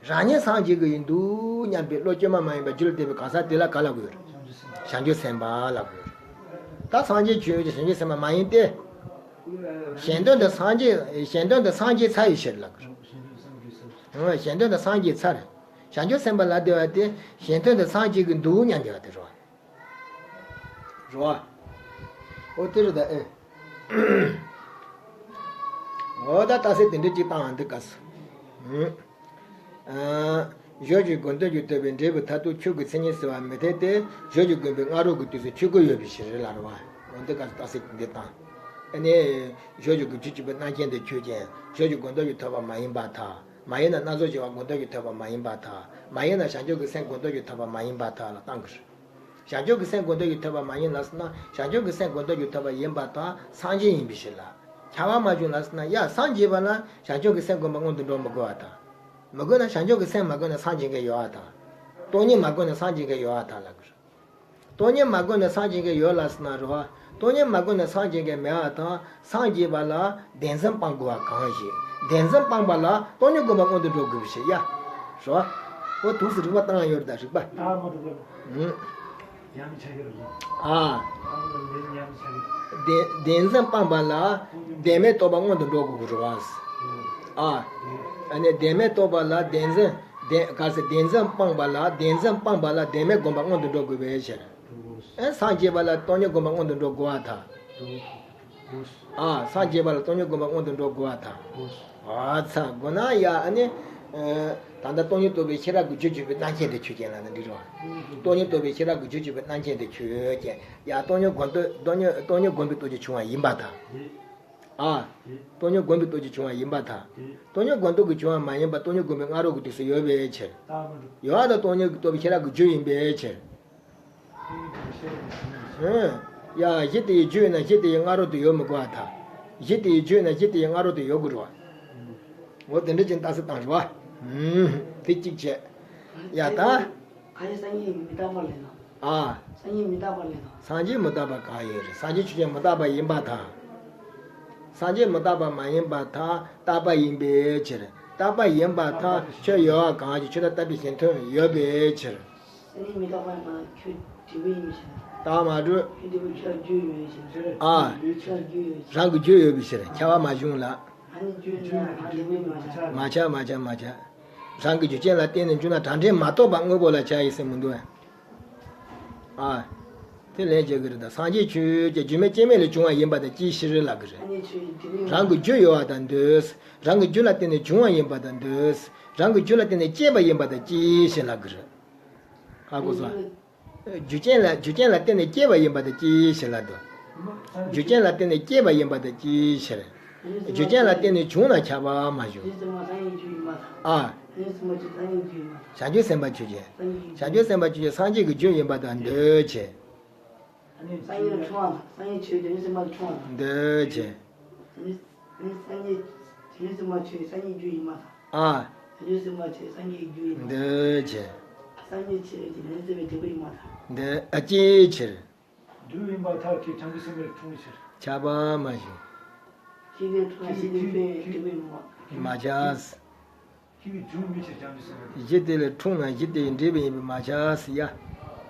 རང་ཉིད་སངས་རྒྱས་ཀྱི་ཡིན་འདུག་སྙམ་པའི་བློ་བཅོས་མ་མ་ཡིན་པ་རྒྱུད་ལ་ལྡན་པའི་གང་ཟག་དེ་ལ་ག་ལབ་དགོས་རེད། བྱང་ཆུབ་སེམས་དཔའ་ལབ་དགོས་རེད། ད་སངས་རྒྱས་བྱོན་ཡོད་ཀྱི་བྱང་ཆུབ་སེམས་དཔའ་མ་ཡིན་ཏེ། གཞན་དོན་དུ་སངས་རྒྱས་གཞན་དོན་དུ་སངས་རྒྱས་ཚར་བའི་ཕྱིར་ལབ་དགོས་རེད། གཞན་དོན་དུ་སངས་རྒྱས་ཚར། བྱང་ཆུབ་སེམས་དཔའ་ལབ་བསྡད་པ་དེ་གཞན་དོན་དུ་སངས་རྒྱས་ཀྱི་འདུག་སྙམ་བསྡད་པ་དེ་རེད་བ། རེད་བ། འོ་དེ་རེད་ད་ཨེ། འོ་ད་རྟགས་གསལ་དེ་འདྲ་ཅིག་བཏང་བ་འདི་དཀའ་སོ། ཨ། གཞོགས་ཀྱི་དགོངས་དོན་གྱིས་ཐོབ་པའི་འབྲས་བུ་མཐར་ཐུག་ཆོས་ཀྱི་མཚན་ཉིད་ཟེར་བ་མི་འཐད་དེ། གཞོགས་ཀྱི་དགོངས་པའི་སྔ་རོལ་གྱི་དུས་སུ་ཆོས་སྐུ་ཡོད་པའི་ཕྱིར་ལ་རེད་བ། འོ་འདི་ག་རྟགས་གསལ་འདི་དང་། ཨ་ནི་གཞོགས་ཀྱི་དགོངས་དོན་གྱིས་ཐོབ་པའི་རྣམ་མཁྱེན་དེ་ཆོས་ཅན། གཞོགས་ཀྱི་དགོངས་དོན་གྱིས་ཐོབ་པ་མ་ཡིན་པར་ཐལ། མ་ཡིན་ན་སྣ་ཚོགས་བྱེ་བ་དགོངས་དོན་གྱིས་ཐོབ་པ་མ་ཡིན་པར་ཐལ། མ་ཡིན་ན་བྱང་ཆུབ་ཀྱི་སེམས་དགོངས་དོན་གྱིས་ཐོབ་པ་མ་ཡིན་པར་ཐལ་ལ་བཏང་གི་རེད། བྱང་ཆུབ་ཀྱི་སེམས་དགོངས་དོན་གྱིས་ཐོབ་པ་མ་ཡིན་ལ་ཟེར་ན། བྱང་ཆུབ་ཀྱི་སེམས་དགོངས་དོན་གྱིས་ཐོབ་པ་ཡིན་པར་ཐལ། སངས་རྒྱས་ཡིན་པའི་ཕྱིར་ལ། ཁྱབ་པ་མ་བྱུང་ལ་ཟེར་ན། ཡ། སངས་རྒྱས་པ་ལ་བྱང་ཆུབ་ཀྱི་སེམས་སྒོམ་པ་སྔོན་དུ་འགྲོ་མི་དགོས་པར་ཐལ། མི་དགོས་ན་བྱང་ཆུབ་ཀྱི་སེམས་མ་བསྒོམས་ན་སངས་རྒྱས་མཁན་ཡོད་པར་ཐལ། སྟོང་ཉིད་མ་བསྒོམས་ན་སངས་རྒྱས་མཁན་ཡོད་པར་ཐལ་ལབ་ཀྱི་རེད། སྟོང་ཉིད་མ་བསྒོམས་ན་སངས་རྒྱས་མཁན་ཡོད་ལ་ཟེར་ན་རེད་བ། སྟོང་ཉིད་མ་བསྒོམས་ན་སངས་རྒྱས་མཁན་མེད་པར་ཐལ། སངས་རྒྱས་པ་ལ་བདེན་འཛིན་སྤང་དགོས་པ་གང་ཞིག་བདེན་འཛིན་སྤངས་པ་ལ་སྟོང་ཉིད་སྒོམ་པ་སྔོན་དུ་འགྲོ་དགོས་པའི་ཕྱིར་ཡ། རེད་བ། འོ་ཐུགས་སུ་རིག་པ་བཏང་ཡོད་རེད་ད་རིག་པ། ཨ་མ་རེད་བ། ཨུ། ཡང་ཆ་གི་རེད། ཨ། ཨ་མ་རེད་ཡང་ཆ་གི། བདེན་བདེན་འཛིན་སྤངས་པ་ལ་བདེན་མེད་རྟོགས་པ་སྔོན་དུ་འགྲོ་དགོས་ཀྱི་རེད་བ། ཨ། ཨ་ནི་བདེན་མེད་རྟོགས་པ་ལ་བདེན་འཛིན། བདེན་ག་ཟེར་བདེན་འཛིན་སྤངས་པ་ལ་བདེན་འཛིན་སྤངས་པ་ལ་བདེན་མེད་སྒོམ་པ་སྔོན་དུ་འགྲོ་དགོས་པའི་ཕྱིར། ཨེ་སངས་རྒྱས་པ་ལ་སྟོང་ཉིད་སྒོམ་པ་སྔོན་དུ་འགྲོ་དགོས་པར་ཐལ། ཨ། སངས་རྒྱས་པ་ལ་སྟོང་ཉིད་སྒོམ་པ་སྔོན་དུ་འགྲོ་དགོས་པར་ཐལ། ཨ་ཚ་དགོས་ན་ཡ་ཨ་ནི། ཨ། ད་ལྟ་སྟོང་ཉིད་རྟོགས་པའི་ཤེས་རབ་ཀྱི་རྒྱུ་བྱེད་པའི་རྣམ་མཁྱེན་དེ་ཆོས་ཅན་ལ་ནི་འགྲིག་རེད་བ། སྟོང་ཉིད་རྟོགས་པའི་ཤེས་རབ་ཀྱི་རྒྱུ་བྱེད་པའི་རྣམ་མཁྱེན་དེ་ཆོས་ཅན། ཡ་སྟོང་ཉིད་སྒོམ་སྟོབས་སྟོང་ཉིད་སྟོང་ཉིད་སྒོམ་པའི་སྟོབས་ཀྱིས་བྱུང་བ་ཡིན་པར་ཐལ། ཨ། སྟོང་ཉིད་སྒོམ་པའི་སྟོབས་ཀྱིས་བྱུང་བ་ཡིན་པར་ཐལ། སྟོང་ཉིད་སྒོམ་སྟོབས་ཀྱིས་བྱུང་བ་མ་ཡིན་པ་སྟོང་ཉིད་སྒོམ་པའི་སྔ་རོལ་གྱི་དུས་སུ་ཡོད་པའི་ཕྱིར། ཡོད་པ་དང་སྟོང་ཉིད་རྟོགས་པའི་ཤེས་རབ་ཀྱི་རྒྱུ་ཡིན་པའི་ཕྱིར། ཨ། ཡ་གཞི་དེ་ཡི་རྒྱུ་ཡིན་ན་གཞི་དེ་ཡི་སྔ་རོལ་དུ་ཡོད་མི་དགོས་པར་ཐལ། གཞི་དེ་ཡི་རྒྱུ་ཡིན་ན་གཞི་དེ་ཡི་སྔ་རོལ་དུ་ཡོད་དགོས་རེད་བ། འོ་དེ་འདྲ་ཅན་རྟགས་གསལ་བཏང་རེད་བ། དེ་གཅིག་བྱས། ཡ་ད། ག་ཡི་སང་ཉིན་མི་རྟག་པ་ལས་ན། ཨ། སང་ཉིན་མི་རྟག་པ་ལས་ན། སངས་རྒྱས་མི་རྟག་པ་གང་ཡིན་རེད། སངས་རྒྱས་ཆོས་ཅན་མི་རྟག་པ་ཡིན་པར་ཐལ། སངས་རྒྱས་མི་རྟག་པ་མ་ཡིན་པར་ཐལ། རྟག་པ་ཡིན་པའི་ཕྱིར། རྟག་པ་ཡིན་པར་ཐལ། ཆོས་ཡོད་པ་གང་ཞིག་ཆོས་དང་རྟག་པའི་གཞན་དོན་ཡོད་པའི་ཕྱིར། སང་ཉིན་མི་རྟག་པ་ཡིན་པར་ཐལ། ཁྱོད་འབྲས་བུ་ཡིན་པའི་ཕྱིར། རྟགས་མ་གྲུབ། ཁྱོད་འབྲས་བུ་ཁྱོད་རྒྱུ་ཡོད་པའི་ཕྱིར། ཨ། ཁྱོད་རྒྱུ་ཡོད་པའི་ཕྱིར། རང་གི་རྒྱུ་ཡོད་པའི་ཕྱིར་ཁྱབ་པ་མ་བྱུང་ལ། ཨ་ནི་རྒྱུ་ཡིན་ན་རང་འབྲས་བུ་ཡིན་པར་ཐལ། མ་ཁྱབ་མ་ཁྱབ་མ་ཁྱབ། རང་གི་རྒྱུ་རྐྱེན་ལ་བརྟེན་ནས་འབྱུང་ན་དྲང་འབྲས་མ་རྟོགས་པ་དངོས་པོ་ལ་བྱ་ཡི་ཟེར་མི་འདུག་ཨ། ཨ། དེ་ལན་རྒྱག་གི་རེད་ད། སངས་རྒྱས་ཆོས་ཀྱི་རྒྱུ་མེད་རྐྱེན་མེད་ལས་བྱུང་བ་ཡིན་པ་དང་ཅིའི་ཕྱིར་ལབ་གི་རེད། རང་གི་རྒྱུ་ཡོད་པ་དང་འདོད། རང་གི་རྒྱུ་ལ་བརྟེན་ནས་བྱུང་བ་ཡིན་པ་དང་འདོད། རང་གི་རྒྱུ་ལ་བརྟེན་ནས་སྐྱེས་པ་ཡིན་པ་དང་ཅིའི་ཕྱིར་ལབ་གི་རེད། ཧ་གོ་སོང་། རྒྱུ་རྐྱེན་ལ་རྒྱུ་རྐྱེན་ལ་བརྟེན་ནས་སྐྱེས་པ་ཡིན་པ་དང་ཅིའི་ཕྱིར་ལབ་འདུག་རྒྱུ་རྐྱེན་ལ་བརྟེན་ནས་སྐྱེས་པ་ཡིན་པ་དང་ཅིའི་ཕྱིར། རྒྱུ་རྐྱེན་ལ་བརྟེན་ནས་བྱུང་ན་ཁྱབ་པ་མ་བྱུང་། ཨ། བྱང་ཆུབ་སེམས་དཔའ་ཆོས་ཅན། བྱང་ཆུབ་སེམས་དཔའ་ཆོས་ཅན་སངས་རྒྱས་ཀྱི་རྒྱུ་ཡིན་པ་དང་འདོད་བྱེད། སངས་རྒྱས་ལ་འཁྲུངས་པ་དང་སངས་རྒྱས་ཆོས་ཅན་སེམས་དཔའ་ལ་འཁྲུངས་པ་དང་། འདོད་བྱེད། སངས་རྒྱས་བྱང་ཆུབ་སེམས་དཔའ་ཆོས་སངས་རྒྱས་རྒྱུ་ཡིན་པ་དང་། ཨ། བྱང་ཆུབ་སེམས་དཔའ་ཆོས་སངས་རྒྱས་རྒྱུ་ཡིན་པ་དང་། འདོད་བྱེད། སངས་རྒྱས་ཆོས་ཅན་བྱང་ཆུབ་སེམས་དཔའི་འབྲས་བུ་ཡིན་པ་དང་། འདོད་ཨ་ཅིའི་ཕྱིར། རྒྱུ་ཡིན་པར་ཐལ། ཁྱེད་བྱང་ཆུབ་སེམས་དཔའ་ལ་འཁྲུངས་པའི་ཕྱིར། ཁྱབ་པ་མ་བྱུང་། ཁྱེད་ཀྱི་འཁྲུངས་པ་ཁྱེད་ཀྱི་འབྲས་བུ་ཡིན་པ་དང་། མ་ཁྱབ། ཁྱེད་ཀྱི་རྒྱུ་མེད་ཕྱིར་བྱང་ཆུབ་སེམས་དཔའ་དེ། གཞི་དེ་ལས་འཁྲུངས་ན་གཞི་དེ་ཡི་འབྲས་བུ་ཡིན་པས་མ་ཁྱབ་ཟེར་ཡ།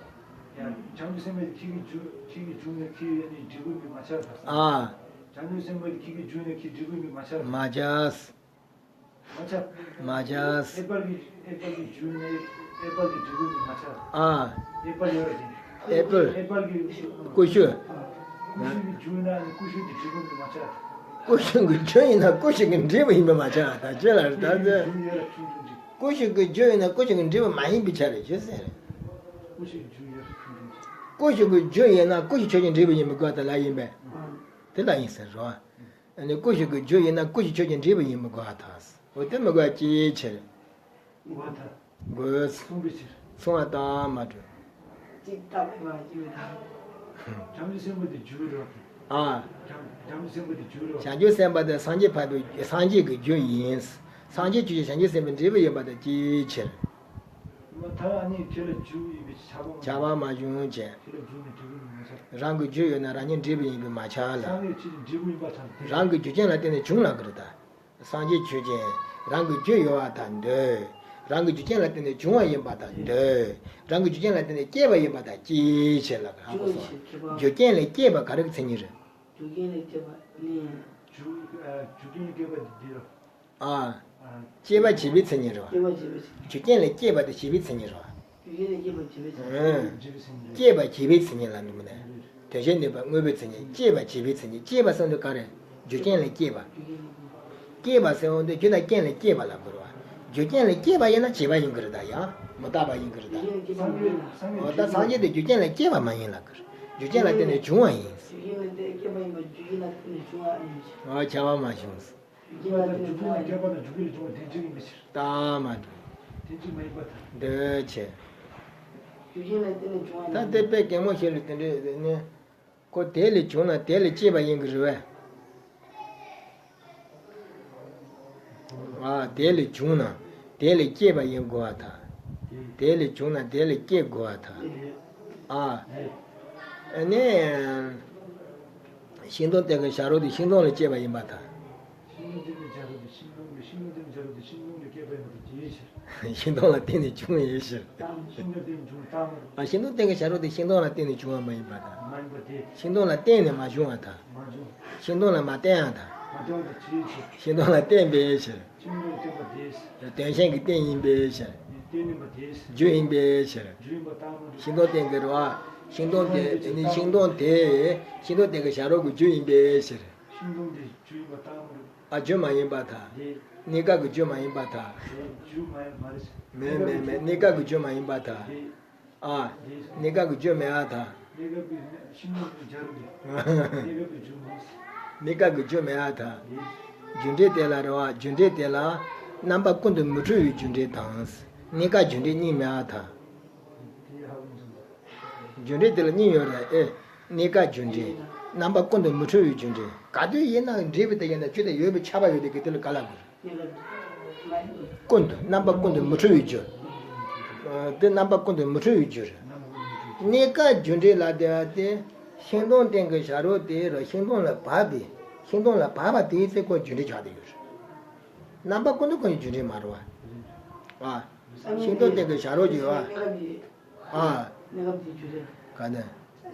ཡང་བྱང་ཆུབ་སེམས་དཔའ་དེ་ཁྱེད་ཀྱི་རྒྱུ་ཁྱེད་ཀྱི་རྒྱུ་ནས་ཁྱེད་ཡོད་ནས་འབྲས་བུ་ཡིན་པས་མ་ཁྱབ་ལ། ཨ། བྱང་ཆུབ་སེམས་དཔའ་དེ་ཁྱེད་ཀྱི་རྒྱུ་ནས་ཁྱེད་འབྲས་བུ་ཡིན་པས་མ་ཁྱབ་ལ། མ་ཁྱབ། མ་ཁྱབ། མ་ཁྱབ། ཨེ་པལ་གྱི་ཨེ་པལ་གྱི་རྒྱུ་ནས་ཨེ་པལ་གྱི་འབྲས་བུ་ཡིན་པས་མ་ཁྱབ་ལ། ཨ། ཨེ་པལ་ཡོད་རེད་དེ། ཨེ་པལ། ཨེ་པལ་གྱི་ཀུ་ཤུ། ཀུ་ཤུ་གི་རྒྱུ་ཡིན་ན་ནི་ཀུ་ཤུ་གི་འབྲས་བུ་ཡིན་པས་མ་ཁྱབ་ལ། ཀུ་ཤུ་གི་རྒྱུ་ཡིན་ན་ཀུ་ཤུ་གི་འབྲས་བུ་ཡིན་པས་མ་ཁྱབ་ལ། ད་ཅི་ལ་རེད་ད་ཟེར། ཀུ་ཤུ་གི་རྒྱུ་ཡིན་ན་ཀུ་ཤུ་གི་འབྲས་བུ་མ་ཡིན་པའི་ཆ་རེད་ཅེས་ཟེར། ཀུ་ཤུ་གི་རྒྱུ་ཡིན་ན་ཀུ་ཤུ་ཆོས་ཅན་འབྲས་བུ་ཡིན་པའི་སྐབས་དེ་ལ་ཡིན་པས། དེ་ལ་ཡིན་ཟེར་རོ། ཨ་ནི་ཀུ་ཤུ་གི་རྒྱུ་ཡིན་ན་ཀུ་ཤུ་ཆོས་ཅན་འབྲས་བུ་ཡིན་མི་དགོས་པར་ཐལ། འོ་དེ་མི་དགོས་པ་ཅིའི་ཕྱིར། དགོས་པར་ཐལ། དགོས། མཚུངས་པའི་ཕྱིར། མཚུངས་པ་དང་མ་གྲུབ། གཅིག་རྟག་པའི་བར་གྱི་མི་དང་། བྱང་ཆུབ་སེམས་དཔའ་དེ་རྒྱུ་རེད་པ། ཨ། བྱང་བྱང་ཆུབ་སེམས་དཔའ་དེ་རྒྱུ་རེད་པ། བྱང་ཆུབ་སེམས་དཔའ་དེ་སངས་རྒྱས་ཕ་བོད་སངས་རྒྱས་ཀྱི་རྒྱུ་ཡིན། སངས་རྒྱས་ཆོས་ཅན་བྱང་ཆུབ་སེམས་དཔའི་འབྲས་བུ་ཡིན་པ་དང་ཅིའི་ཕྱིར། མ་ཐལ། ཨ་ནི་ཁྱེད་ལ་རྒྱུ་ཡིན་པའི་ཁྱབ་པ་མ་ཁྱབ་པ་མ་བྱུང་བྱས། ཁྱེད་ལ་རྒྱུ་ནས་འབྲས་བུ་ཡིན་པས་མ་ཁྱབ། རང་གི་རྒྱུ་ཡོད་ན་རང་ཉིད་འབྲས་བུ་ཡིན་པས་མ་ཁྱབ་ལ། སངས་རྒྱས་ཆོས་ཅན་འབྲས་བུ་ཡིན་པར་ཐལ། རང་གི་རྒྱུ་རྐྱེན་ལ་བརྟེན་ནས་བྱུང་ལབ་ཀྱི་རེད་ད། སངས་རྒྱས་ཆོས་ཅན། རང་གི་རྒྱུ་ཡོད་པར་ཐལ་འདོད། རང་གི་རྒྱུ་རྐྱེན་ལ་བརྟེན་ནས་བྱུང་བ་ཡིན་པར་ཐལ་འདོད། རང་གི་རྒྱུ་རྐྱེན་ལ་བརྟེན་ནས་སྐྱེས་པ་ཡིན་པར་ཐལ་ཅིའི་ཕྱིར་ལབ་ཀྱི་རེད། ཧ་གོ་སོང་། རྒྱུ་རྐྱེན་ལས་སྐྱེས་པ་ག་རེ་གི་མཚན་ཉིད་རེད། རྒྱུ་རྐྱེན་ལས་སྐྱེས་པ་ནི། རྒྱུ་ཨ་རྒྱུ་རྐྱེན་ལས་སྐྱེས་པ་འདི་འདི་རེད། ཨ། སྐྱེས་པ་བྱས་པའི་མཚན་ཉིད་རེད་བ། སྐྱེས་པ་བྱས་པའི་མཚན་ཉིད། རྒྱུ་རྐྱེན་ལས་སྐྱེས་པ་དེ་བྱས་པའི་མཚན་ཉིད་རེད་བ། རྒྱུ་རྐྱེན་ལས་སྐྱེས་པ་བྱས་པའི་མཚན་ཉིད། ཨང་། སྐྱེས་པ་བྱས་པའི་མཚན་ཉིད་ལ་འདུག་མ་ནས། དོན་བྱེད་ནུས་པ་དངོས་པོའི་མཚན་ཉིད། སྐྱེས་པ་བྱས་པའི་མཚན་ཉིད། སྐྱེས་པ་ཟེར་དུས་ག་རེ། རྒྱུ་རྐྱེན་ལས་སྐྱེས་པ། རྒྱུ་རྐྱེན་ལས་སྐྱེས་པ། སྐྱེས་པ་ཟེར་འོང་དུས་རྒྱུ་དང་རྐྱེན་ལས་སྐྱེས་པ་ལ་གོ་རེད་བ། རྒྱུ་རྐྱེན་ལས་སྐྱེས་པ་ཡིན་ན་བྱས་པ་ཡིན་གྱི་རེད་ད་ཡ། མི་རྟག་པ་ཡིན་གྱི་རེད་ད། རྒྱུ་རྐྱེན་ལས་སྐྱེས་པ་མ་ཡིན་ལ། འོ་ད་སངས་རྒྱས་དེ་རྒྱུ་རྐྱེན་ལས་སྐྱེས་པ་མ་ཡིན་ལབ་གི་རེད། རྒྱུ་རྐྱེན་ལ་བརྟེན་ནས་བྱུང་བ་ཡིན། རྒྱུ་རྐྱེན་ལས་སྐྱེས་པ་ཡིན་པ་རྒྱུ་རྐྱེན་ལ་བརྟེན་ནས་བྱུང་བ་ཡིན། འོ་བྱ་བ་མ་བྱུང་། རྒྱུ་རྐྱེན་ལ་བརྟེན་ནས་བྱུང་བ་ཡིན། རྟགས་མ་གྲུབ། རྒྱུ་རྐྱེན་ལ་བརྟེན་ནས་བྱུང་བ་ཡིན་པ་ཐལ། འདོད་ཆེ། རྒྱུ་རྐྱེན་ལ་བརྟེན་ནས་བྱུང་བ་ཡིན། ད་དེ་དཔེ་གད་མོ་ཤེས་རེད་དེ་འདྲས་ནི། ཁོ་དེ་ལས་བྱུང་ན་དེ་ལས་སྐྱེས་པ་ཡིན་གྱི་རེད་བས། ཨ། དེ་ལས་བྱུང་ན་དེ་ལས་སྐྱེས་པ་ཡིན་དགོས་པ་དང་། དེ་ལས་བྱུང་ན་དེ་ལས་སྐྱེ་དགོས་པ་དང་། ཨ། ཨ་ནི། ཤིང་སྡོང་སྟེང་གི་བྱ་རོག་དེ་ཤིང་སྡོང་ལས་སྐྱེས་པ་ཡིན་པ་དང་། ཤིང་སྡོང་སྟེང་གི་བྱ་རོག་དེ་ཤིང་སྡོང་གི་ཤིང་སྡོང་སྟེང་གི་བྱ་རོག་དེ་ཤིང་སྡོང་ལས་སྐྱེས་པ་ཡིན་པ་དང་། ཤིང་སྡོང་ལ་བརྟེན་ནས་བྱུང་བའི་ཕྱིར། ཤིང་སྡོང་སྟེང་གི་བྱ་རོག་དེ་རྟགས་མ་གྲུབ། ཨ། ཤིང་སྡོང་སྟེང་གི་བྱ་རོག་དེ་ཤིང་སྡོང་ལ་བརྟེན་ནས་བྱུང་བ་མ་ཡིན་པ་དང་། མ་ཡིན་པ་དེ། ཤིང་སྡོང་ལ་བརྟེན་ནས་མ་བྱུང་བ་དང་། མ་བྱུང་། ཤིང་སྡོང་ལ་མ་བརྟེན་ཡང་དང་། མ་བརྟེན་པ་དེ་ཅིའི་ཕྱིར། ཤིང་སྡོང་ལ་བརྟེན་པ་དེ། དོན་གཞན་གྱི་རྟེན་ཡིན་པའི་ཕྱིར། རྟེན་ཡིན་པ་དེ། རྒྱུ་ཡིན་པའི་ཕྱིར། རྒྱུ་ཡིན་པ་རྟགས་མ་གྲུབ། ཤིང་སྡོང་སྟེང་གི་རེད་བ། ཤིང་སྡོང་དེ་ནི་ཤིང་སྡོང་དེ་ཤིང་སྡོང་སྟེང་གི་བྱ་རོག་གི་རྒྱུ་ཡིན་པའི་ཕྱིར། ཤིང་སྡོང་དེ་རྒྱུ་ཡིན་པ་རྟགས་མ་གྲུབ། ཨ། རྒྱུ་མ་ཡིན་པར་ཐལ། རེད། གནས་སྐབས་ཀྱི་རྒྱུ་མ་ཡིན་པར་ཐལ། རེད། རྒྱུ་མ་ཡིན་པ་རེད། མེད་མེད་མེད། གནས་སྐབས་ཀྱི་རྒྱུ་མ་ཡིན་པར་ཐལ། རེད། ཨ། རེད། གནས་སྐབས་ཀྱི་རྒྱུ་མེད་པར་ཐལ། གནས་སྐབས་ཀྱི་ཤིང་སྡོང་གི་བྱ་རོག་གི་གནས་སྐབས་ཀྱི་རྒྱུ་མེད། གནས་སྐབས་ཀྱི་རྒྱུ་མེད་པར་ཐལ། རེད། རྒྱུ་འབྲས་དེ་ལ་རེད་བ། རྒྱུ་འབྲས་དེ་ལ་རྣམ་པ་ཀུན་ཏུ་མི་འཁྲུལ་བའི་རྒྱུ་འབྲས་དང་། གནས་སྐབས་རྒྱུ་འབྲས་གཉིས་མེད་པར་ཐལ། དེ་ཧ་གོ་སོང་། རྒྱུ་འབྲས་དེ་ལ་གཉིས་ཡོད་རེད། ཨེ། གནས་སྐབས་རྒྱུ་འབྲས། རྣམ་པ་ཀུན་ཏུ་མི་འཁྲུལ་བའི་རྒྱུ་འབྲས། ག་དུས་ཡིན་ན་འབྲས་བུ་དེ་ཡིན་ན་ཆོས་དེ་ཡོད་པའི་ཁྱབ་པ་ཡོད་དེ་གི་དེ་ལ་ག་ལ་དགོས། ཀུན་ཏུ་རྣམ་པ་ཀུན་ཏུ་མི་འཁྲུལ་བའི་རྒྱུ། ཨ། དེ་རྣམ་པ་ཀུན་ཏུ་མི་འཁྲུལ་བའི་རྒྱུ་རེད། གནས་སྐབས་རྒྱུ་འབྲས་ལ་དེ་བ་དེ། ཤིང་སྡོང་སྟེང་གི་བྱ་རོག་དེ་ར་ཤིང་སྡོང་ལ་བབས་པའི། ཤིང་སྡོང་ལ་བབས་པ་དེའི་ཚེ་ཁོ་རྒྱུ་འབྲས་ཆགས་བསྡད་ཡོད་རེད། རྣམ་པ་ཀུན་ཏུ་ཁོ་ཡི་རྒྱུ་འབྲས་མ་རེད་བ། ཨ། ཤིང་སྡོང་སྟེང་གི་བྱ་རོག་གི་བ། ཨ། གནས་སྐབས་ཀྱི་རྒྱུ་རེད། ག་ནས།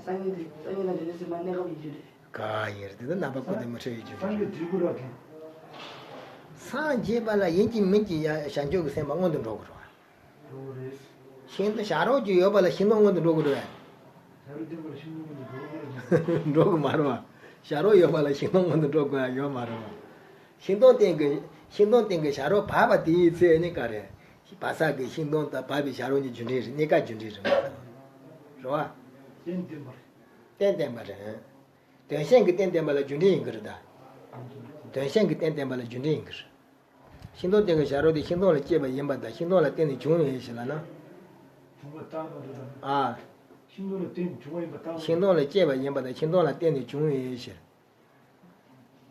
སངས་རྒྱས་དེ་སངས་རྒྱས་དང་འབྲས་བུ་སེམས་པ་གནས་སྐབས་ཀྱི་རྒྱུ་རེད། ག་ཡིན་རེད། དེ་ནི་རྣམ་པ་ཀུན་ཏུ་མི་འཁྲུལ་བའི་རྒྱུ་རེད། སངས་རྒྱས་འབྲས་བུ་རག་གི། སངས་རྒྱས་པ་ལ་ཡིན་གཅིག་མིན་གཅིག་ཡང་བྱང་ཆུབ་ཀྱི་སེམས་པ་མངོན་དུ་འགྲོ་དགོས་རེད་བ། འགྲོ་གི་རེད། ཤིང་སྡོང་བྱ་རོག་གཅིག་ཡོད་པ་ལ་ཤིང་སྡོང་མངོན་དུ་འགྲོ་དགོས་རེད་བས། བྱ་རོག་སྟེང་པ་ལ་ཤིང་སྡོང་མངོན་དུ་འགྲོ་དགོས་རེད། འགྲོ་གི་མ་རེད་བ། བྱ་རོག་ཡོད་པ་ལ་ཤིང་སྡོང་མངོན་དུ་འགྲོ་དགོས་ཡ་ཡོད་མ་རེད་བ། ཤིང་སྡོང་སྟེང་གི་ཤིང་སྡོང་སྟེང་གི་བྱ་རོག་བབས་པ་དེའི་ཚེ་ནི་ག་རེ། བ་ས་གི་ཤིང་སྡོང་དང་བབས་པའི་བྱ་རོག་གཉིས་རྒྱུ་འབྲས་རེད། གནས་སྐབས་རྒྱུ་འབྲས་རེད་མ་གཏོགས། རེད་བ། རྟེན་བརྟེན་པ་རེད། རྟེན་བརྟེན་པ་རེད། དོན་གཞན་གྱི་རྟེན་བརྟེན་པ་ལ་རྒྱུ་འབྲས་ཡིན་གྱི་རེད་ད། དོན་གཞན་གྱི་རྟེན་བརྟེན་པ་ལ་རྒྱུ་འབྲས་ཡིན་གྱི་རེད། ཤིང་སྡོང་སྟེང་གི་བྱ་རོག་དེ་ཤིང་སྡོང་ལ་སྐྱེས་པ་ཡིན་པ་དང་ཤིང་སྡོང་ལ་བརྟེན་ནས་བྱུང་བའི་ཕྱིར་ལབ་ན། བྱུང་བ་རྟགས་མ་གྲུབ་དང་། ཨ། ཤིང་སྡོང་ལ་བརྟེན་ནས་བྱུང་བ་ཡིན་པ་རྟགས་མ་གྲུབ། ཤིང་སྡོང་ལ་སྐྱེས་པ་ཡིན་པ་དང་ཤིང་སྡོང་ལ་བརྟེན་ནས་བྱུང་བའི་ཕྱིར།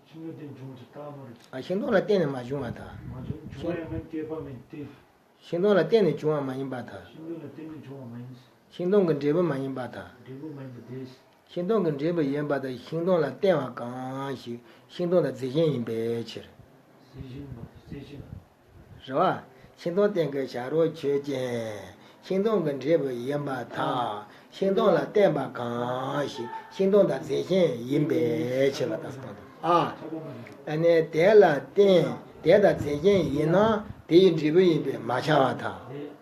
ཤིང་སྡོང་སྟེང་བྱུང་བ་དེ་རྟགས་མ་རེད། ཨ། ཤིང་སྡོང་ལ་བརྟེན་ནས་མ་བྱུང་བ་དང་། མ་བྱུང་། བྱུང་བ་ཡང་མིན། སྐྱེས་པ་མིན་ཏེ། ཤིང་སྡོང་ལ་བརྟེན་ནས་བྱུང་བ་མ་ཡིན་པར་ཐལ། ཤིང་སྡོང་ལ་བརྟེན་ནས་བྱུང་བ་མ་ཡིན། ཤིང་སྡོང་གི་འབྲས་བུ་མ་ཡིན་པར་ཐལ། འབྲས་བུ་མ་ཡིན་པ་དེ། ཤིང་སྡོང་གི་འབྲས་བུ་ཡིན་པ་དང་ཤིང་སྡོང་ལ་བརྟེན་པ་གང་ཞིག་ཤིང་སྡོང་དང་རྫས་གཞན་ཡིན་པའི་ཕྱིར། རྫས་གཞན་པ་རྫས་གཞན། རེད་བ། ཤིང་སྡོང་སྟེང་གི་བྱ་རོག་ཆོས་ཅན། ཤིང་སྡོང་གི་འབྲས་བུ་ཡིན་པར་ཐལ། ཤིང་སྡོང་ལ་བརྟེན་པ་གང་ཞིག་ཤིང་སྡོང་དང་རྫས་གཞན་ཡིན་པའི་ཕྱིར་ལ་ད་གསུངས་འདུག་ཨ། ཨ་ནི་དེ་ལ་བརྟེན་དེ་དང་རྫས་གཞན་ཡིན་ན་དེ་ཡི་འབྲས་བུ་ཡིན་པས་མ་ཁྱབ་པར་ཐལ།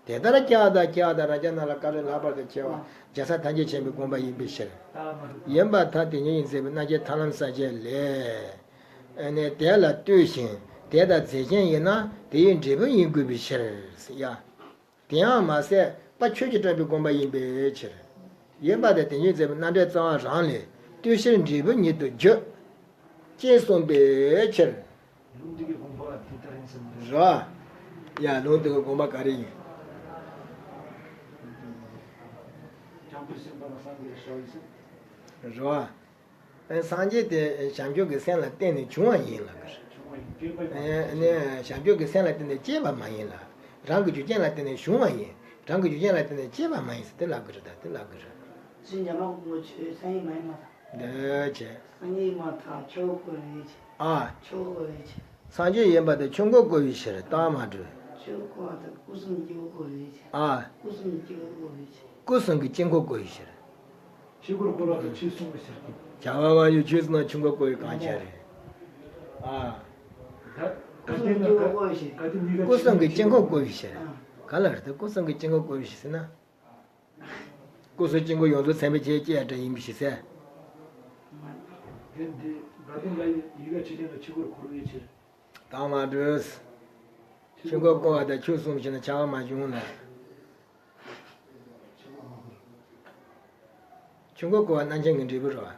དེ་ལྟར་སྐྱེ་བ་དང་སྐྱེ་བ་དང་རང་རྒྱལ་རྣམས་ལ་བཀར་བའི་ལྷག་པར་དུ་ཆེ་བ་རྒྱལ་སྲས་ཐམས་ཅད་མཁྱེན་པའི་དགོངས་པ་ཡིན་པའི་ཕྱིར། ཡིན་པར་ཐལ། དེ་ཉིད་ཡིན་ཟེར་བའི་རྣམ་བཅད་ཐར་ལམ་གསལ་བྱེད་ལས། ཨ་ནི་དེ་ལ་ལྟོས་ཤིང་དེ་དང་རྫས་གཞན་ཡིན་ན་དེ་ཡི་འབྲས་བུ་ཡིན་དགོས་པའི་ཕྱིར་ཡ། དེ་ཡང་མ་ཟད་པ་ཆོས་ཀྱི་སྤྲོས་པའི་དགོངས་པ་ཡིན་པའི་ཕྱིར། ཡིན་པར་ཐལ། དེ་ཉིད་ཟེར་བའི་རྣམ་འགྲེལ་རྩ་བ་རང་ལས་ལྟོས་ཕྱིར་འབྲས་བུ་ཉིད་དུ་བརྗོད། ཅེས་གསུངས་པའི་ཕྱིར། ལུང་འདི་གི་དགོངས་པ་དེ་ལྟར་ཡིན་ཟེར་མ་རེད། རེད་བ། ཡ། ལུང་འདི་གི་དགོངས་པ་ག་རེ་ཡིན། བྱང་ཆུབ་སེམས་དཔའ་ལ་སངས་རྒྱས་ཞུ་བ་ཡིན་ཟེར། རེད་བ། ཨེ། སངས་རྒྱས་དེ་བྱང་ཆུབ་ཀྱི་སེམས་ལ་བརྟེན་ནས་བྱུང་བ་ཡིན་ལབ་ཀྱི་རེད། བྱུང་བ་ཡིན། སྐྱེས་པ་ཡིན། ཨེ། ནས་བྱང་ཆུབ་ཀྱི་སེམས་ལ་བརྟེན་ནས་སྐྱེས་པ་མ་ཡིན་ལ། རང་གི་རྒྱུ་རྐྱེན་ལ་བརྟེན་ནས་བྱུང་བ་ཡིན། རང་གི་རྒྱུ་རྐྱེན་ལ་བརྟེན་ནས་སྐྱེས་པ་མ་ཡིན་ཟེར་དེ་ལབ་ཀྱི་རེད་ད། དེ་ལབ་ཀྱི་རེད། ཅི་འཇམ་མ་གོང་གོ་ཆོས་སངས་རྒྱས་མ་ཡིན་མ་ཐག་འདོད་བྱེད། སངས་རྒྱས་མ་ཐག་ཆོས་གོ་བའི་ཕྱིར། ཨ། ཆོས་གོ་བའི་ཕྱིར། སངས་རྒྱས་ཡིན་པ་དེ་ཆོས་འགོག་གོ་བའི་ཕྱིར་རྟགས་མ་གྲུབ། ཆོས་གོ་བ་དེ་སྐུ་གསུམ་གྱི་དཀྱིལ་འཁོར་གོ་བའི་ཕྱིར། ཨ། སྐུ་གསུམ་གྱི་དཀྱིལ་འཁོར་གོ་བའི་ཕྱིར། སྐུ་གསུམ་གྱི་དཀྱིལ་འཁོར་གོ་བའི་ཕྱིར། ཆོས་འཁོར་བསྐོར་བ་དེ་ཆོས་གསུམ་གྱི་ཕྱིར། བྱ་བ་མང་པོའི་ཆོས་གསུམ་ན་ཆོས་འགོག་གོ་བའི་གང་ཆ་རེད། ཨ། སྐུ་གསུམ་གྱི་དཀྱིལ་འཁོར་གོ་བའི་ཕྱིར། སྐུ་གསུམ་གྱི་དཀྱིལ་འཁོར་གོ་བའི་ཕྱིར། ཨ། ག་ལ་རེད་དེ་སྐུ་གསུམ་གྱི་དཀྱིལ་འཁོར་གོ་བའི་ཕྱིར་ཟེར་ན། སྐུ་གསུམ་དཀྱིལ་འཁོར་ཡོངས་སུ་ཚིམ་པའི་ཕྱིར་སྐྱེ་བ་འདྲ་ཡིན་པའི་ཕྱིར་ཟེར། དེ་འདི་དགའ་ལྡན་ལ་ཡི་ཡི་ག་ཆོས་ཅན་ལ་ཆོས་འཁོར་བསྐོར་བའི་ཕྱིར། དང་མ་འདྲོས། ཆོས་འཁོར་བསྐོར་བ་དང་ཆོས་གསུམ་བྱས་ན་ཆགས་པ་མ་བྱུང་ལ། ཆོས་འཁོར་བསྐོར་བ་རྣམ་མཁྱེན་གྱི་འབྲས་བུ་རེད་བ།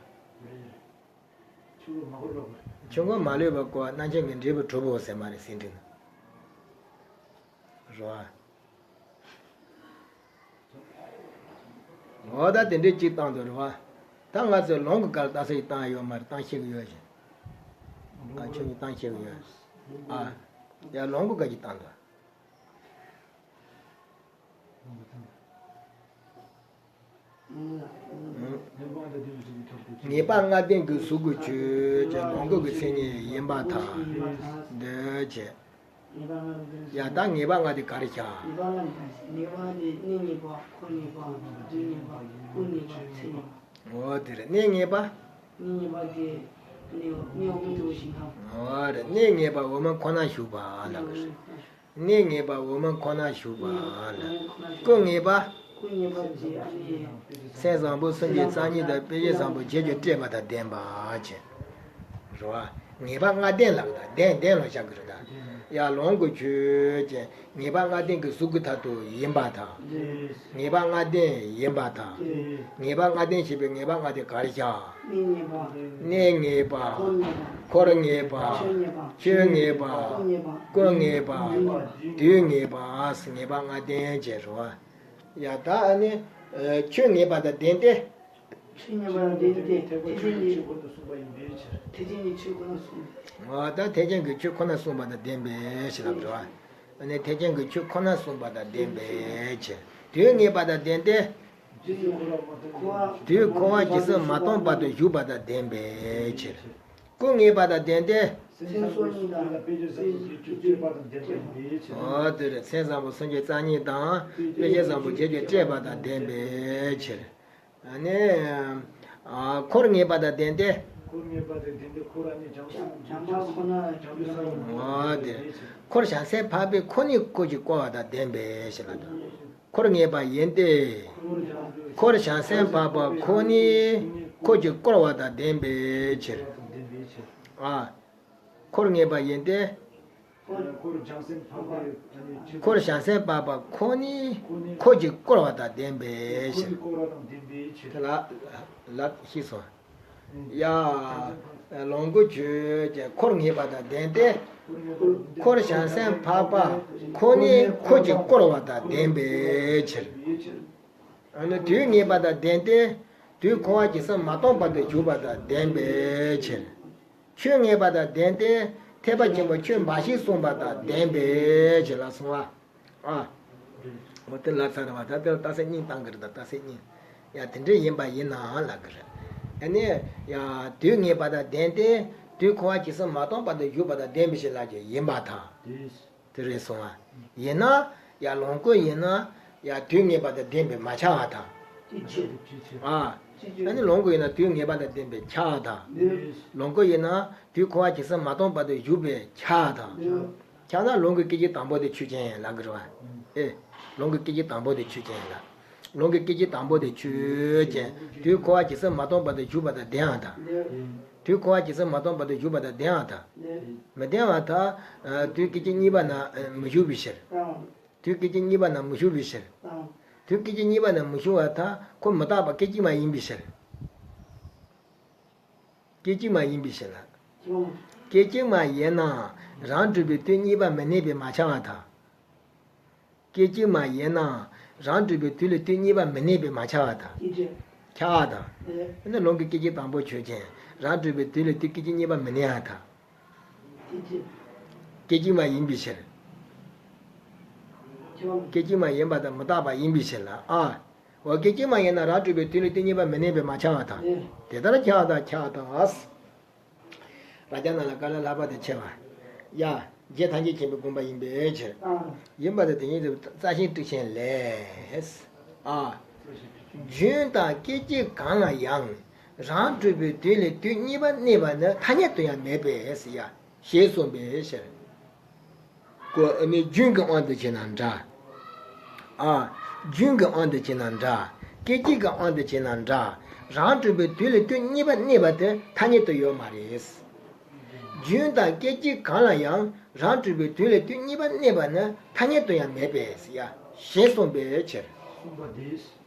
ཆོས་འཁོར་མ་ལུས་པ་བསྐོར་བ་རྣམ་མཁྱེན་གྱི་འབྲས་བུ་གྲུབ་བོ་ཟེར་མ་རེད་ཟེར་འདྲི་ན། རེད་བ། འོ་ད་དེ་འདྲའི་གཅིག་བཏང་འདུག་རེད་བ། ད་ང་ཚོས་ལོངས་སྐུ་ག་ལ་བཏང་ས་ཡི་བཏང་ཡོད་མ་རེད། བཏང་ཤེས་ཀྱི་ཡོད་ཅིང་། ཨ་ཁྱོད་ཀྱིས་བཏང་ཤེས་ཀྱི་ཡོད། ཨ་ཡ་ལོངས་སྐུ་ག་གཅིག་བཏང་འདུག་ངེས་པ་ལྔ་ལྡན་གྱི་གཟུགས་ཀྱི་ཆོས་ཀྱི་ལོངས་སྐུ་གི་མཚན་ཉིད་ཡིན་པར་ཐལ། འདོད་བྱེད། ཡ་ད་ངེས་པ་ལྔ་དེ་ག་རེ་བྱ། ངེས་པ་ལྔ་དེ་གནས་ངེས་པ། འཁོར་ངེས་པ། དུས་ངེས་པ། ཀུན་ངེས་པ། ཚེ་ངེས་པ། འོ་དེ་རེད། གནས་ངེས་པ། གནས་ངེས་པ་དེ་གནས་གནས་འོག་མིན་འདྲ་བོ་ཞིག་དང་། འོ་རེད། གནས་ངེས་པ་འོག་མིན་ཁོ་ན་ཞུགས་པ་ལ་གནས་འོག་མིན་གནས་ངེས་པ་འོག་མིན་ཁོ་ན་ཞུགས་པ་ལ། ཀུན་ངེས་པ། ཀུན་ངེས་པ་དེ་ཨ་ནི། མཚན་བཟང་པོ་སུམ་ཅུ་རྩ་གཉིས་དང་དཔེ་བྱད་བཟང་པོ་བརྒྱད་ཀྱིས་སྤྲས་པ་དང་ལྡན་པ་བྱས། རེད་བ། ངེས་པ་ལྔ་ལྡན་ལབ་ད་ལྡན་ལྡན་ལ་བཞག་གི་རེད་ད། ཡ་ལོངས་སྐུ་ཆོས་ཅན། ངེས་པ་ལྔ་ལྡན་གྱི་གཟུགས་ཀྱི་མཐར་ཐུག་ཡིན་པར་ཐལ། ངེས་པ་ལྔ་ལྡན་ཡིན་པར་ཐལ། ངེས་པ་ལྔ་ལྡན་ཞེས་པའི་ངེས་པ་ལྔ་དེ་ག་རེ་བྱ། གནས་ངེས་པ། འཁོར་ངེས་པ། ཆོས་ངེས་པ། ཀུན་ངེས་པ། དུས་ངེས་པ། ངེས་པ་ལྔ་ལྡན་བྱས་རེད་བ། ཡ་ད་ཨ་ནི། ཆོས་ངེས་པ་དང་ལྡན་ཏེ། ཆོས་ངེས་པ་དང་ལྡན་ཏེ་ཐེག་ཆེན་གྱི། ཐེག་ཆེན་གྱི་ཆོས་ཁོ་ན་གསུངས་པའི་ཕྱིར། འོ་ད་ཐེག་ཆེན་གྱི་ཆོས་ཁོ་ན་གསུངས་པ་དང་ལྡན་པའི་ཕྱིར་ལབ་འགྲོ་བ། ཨ་ནི་ཐེག་ཆེན་གྱི་ཆོས་ཁོ་ན་གསུངས་པ་དང་ལྡན་པའི་ཕྱིར། དུས་ངེས་པ་དང་ལྡན་ཏེ། དུས་འཁོར་བ་ཇི་སྲིད་མ་སྟོངས་བར་དུ་བཞུགས་པ་དང་ལྡན་པའི་ཕྱིར། ཀུན་ངེས་པ་དང་ལྡན་ཏེ། མཚན་སོ་གཉིས་དང་དཔེ་བྱད་བཟང་པོ་བརྒྱད་ཀྱིས་སྤྲས་པ་དང་ལྡན་པའི་ཕྱིར། འོ་དེ་རེད། མཚན་བཟང་པོ་སུམ་ཅུ་རྩ་གཉིས་དང་དཔེ་བྱད་བཟང་པོ་བརྒྱད་ཀྱིས་སྤྲས་པ་དང་ལྡན་པའི་ཕྱིར། ཨ་ནི། ཨ་འཁོར་ངེས་པ་དང་ལྡན་ཏེ། འཁོར་ངེས་པ་དང་ལྡན་ཏེ་འཁོར་ཨ་ནི་བྱང་སེམས། བྱང་སེམས་ཁོ་ན། བྱང་སེམས་ཁོ་ན། འོ་དེ་རེད། འཁོར་བྱང་སེམས་འཕགས་པའི་ཁོ་ནའི་སྐུ་གཅིག་བསྐོར་བ་དང་ལྡན་པའི་ཕྱིར་ལ། འཁོར་ངེས་པ་ཡིན་ཏེ། འཁོར་བྱང་སེམས་འཕགས་པ་ཁོ་ནའི་སྐུ་གཅིག་བསྐོར་བ་དང་ལྡན་པའི་ཕྱིར། ཨ། འཁོར་ངེས་པ་ཡིན་ཏེ། འཁོར་བྱང་སེམས་འཕགས་པ་ཁོ་ནའི་སྐུ་གཅིག་བསྐོར་བ་དང་ལྡན་པའི་ཕྱིར། དེ་ལ་ལ་ཤེས་སོ། ཡ། ལོངས་སྐུ་ཆོས་ཅན། འཁོར་ངེས་པ་དང་ལྡན་ཏེ། འཁོར་བྱང་སེམས་འཕགས་པ་ཁོ་ནའི་སྐུ་གཅིག་བསྐོར་བ་དང་ལྡན་པའི་ཕྱིར། ཨ་ནི་དུས་ངེས་པ་དང་ལྡན་ཏེ། དུས་འཁོར་བ་ཇི་སྲིད་མ་སྟོངས་བར་དུ་བཞུགས་པ་དང་ལྡན་པའི་ཕྱིར། ཆོས་ངེས་པ་དང་ལྡན་ཏེ། ཐེག་པ་ཆེན་པོ་ཆོས་འབའ་ཞིག་གསུངས་པ་དང་ལྡན་པའི་ཕྱིར་ལ་གསུངས་པ། ཨ། འོ་དེ་ལབ་ཚར་བ། ད་དེར་རྟགས་གསལ་གཉིས་བཏང་གི་རེད། ད་རྟགས་གསལ་གཉིས། ཡ་དེ་འདྲ་ཡིན་པ་ཡིན་ན་ལབ་གི་རེད། ཨ་ནི། ཡ་དུས་ངེས་པ་དང་ལྡན་ཏེ། དུས་འཁོར་བ་ཇི་སྲིད་མ་སྟོངས་བར་དུ་བཞུགས་པ་དང་ལྡན་པའི་ཕྱིར་ལབ་ཀྱི་ཡིན་པར་ཐལ། དེ་རེད་སོང་ཨ། ཡིན་ན། ཡ་ལོངས་སྐུ་ཡིན་ན། ཡ་དུས་ངེས་པ་དང་ལྡན་པས་མ་ཁྱབ་པར་ཐལ། ཅི་ཕྱིར། ཨ། ཅི་ཕྱིར། ཨ་ནི་ལོངས་སྐུ་ཡིན་ན་དུས་ངེས་པ་དང་ལྡན་པས་ཁྱབ་པར་ཐལ། ལོངས་སྐུ་ཡིན་ན་དུས་འཁོར་བ་ཇི་སྲིད་མ་སྟོངས་བར་དུ་བཞུགས་པས་ཁྱབ་པར་ཐལ། ཁྱབ་ན་ལོངས་སྐུའི་སྐད་ཅིག་དང་པོ་དེ་ཆོས་ཅན་ལབ་གི་རེད་བ། ཨེ། ལོངས་སྐུའི་སྐད་ཅིག་དང་པོ་དེ་ཆོས་ཅན་ལ། ལོངས་སྐུའི་སྐད་ཅིག་དང་པོ་དེ་ཆོས་ཅན། དུས་འཁོར་བ་ཇི་སྲིད་མ་སྟོངས་བར་དུ་བཞུགས་པ་དང་ལྡན་པར་ཐལ། དུས་འཁོར་བ་ཇི་སྲིད་མ་སྟོངས་བར་དུ་བཞུགས་པ་དང་ལྡན་པར་ཐལ། མི་ལྡན་པར་ཐལ། དུས་སྐད་ཅིག་གཉིས་པ་ན་མི་བཞུགས་པའི་ཕྱིར། དུས་སྐད་ཅིག་གཉིས་པ་ན་མི་བཞུགས་པའི་ཕྱིར། དུས་སྐད་ཅིག་གཉིས་པ་ན་མི་བཞུགས་པར་ཐལ། ཁོ་མི་རྟག་པ་སྐད་ཅིག་མ་ཡིན་པའི་ཕྱིར། སྐད་ཅིག་མ་ཡིན་པའི་ཕྱིར་ལ། སྐད་ཅིག་མ་ཡིན་ན་རང་གྲོལ་བའི་དུས་གཉིས་པ་མི་གནས་པས་མ་ཁྱབ་པར་ཐལ། སྐད་ཅིག་མ་ཡིན་ན་རང་གྲོལ་བའི་དུས་ལ་དུས་གཉིས་པ་མི་གནས་པས་མ་ཁྱབ་པར་ཐལ། ཁྱབ་པར་ཐལ། ཨེ་ནི་ལོངས་སྐུའི་སྐད་ཅིག་དང་པོ་ཆོས་ཅན། རང་གྲོལ་བའི་དུས་ལ་དུས་སྐད་ཅིག་གཉིས་པ་མི་གནས་པར་ཐལ། སྐད་ཅིག་མ་ཡིན་པའི་ཕྱིར། སྐད་ཅིག་མ་ཡིན་པ་དང་མི་རྟག་པ་ཡིན་པའི་ཕྱིར་ལ། ཨ། འོ་སྐད་ཅིག་མ་ཡིན་ན་རང་གྲོལ་བའི་དུས་ལ་དུས་གཉིས་པ་མི་གནས་པས་མ་ཁྱབ་པར་ཐལ། དེ་ལྟར་ཁྱབ་པར་ཐལ། ཁྱབ་པར་ཐལ། རྭ་རྒྱ་ན་ལ་ཀ་ལ་ལྷག་པ་དང་ཕྱེད་པ། ཡ། རྗེ་ཐམས་ཅད་མཁྱེན་པའི་དགོངས་པ་ཡིན་པའི་ཕྱིར། ཡིན་པ་དང་དེ་ཉིད་དུ་རྩ་ཤེའི་ཊཱིཀ་ཆེན་ལས། ཨ། རྒྱུན་དང་སྐད་ཅིག་གང་ལ་ཡང་། རང་གྲོལ་བའི་དུས་ལ་དུས་གཉིས་པ་གནས་པ་ནི་ཐ་སྙད་དུ་ཡང་མེད་པས་ཡ། ཞེས་གསུངས་པའི་ཕྱིར། ཀོ་ཨ་ནི་རྒྱུན་གྱི་དབང་དུ་བྱས་ན་འདྲ། ཨ། རྒྱུན་གྱི་དབང་དུ་བྱས་ན་འདྲ། སྐད་ཅིག་གི་དབང་དུ་བྱས་ན་འདྲ། རང་གྲོལ་བའི་དུས་ལ་དུས་གཉིས་པ་གནས་པ་དེ་ཐ་སྙད་དུ་ཡོད་མ་རེད། རྒྱུན་དང་སྐད་ཅིག་གང་ལ་ཡང་རང་གྲོལ་བའི་དུས་ལས་དུས་གཉིས་པ་གནས་པ་ནི་ཐ་སྙད་དུ་ཡང་མེད་པས་ཡ། ཞེས་གསུངས་པའི་ཕྱིར། གསུངས་པ་དེས།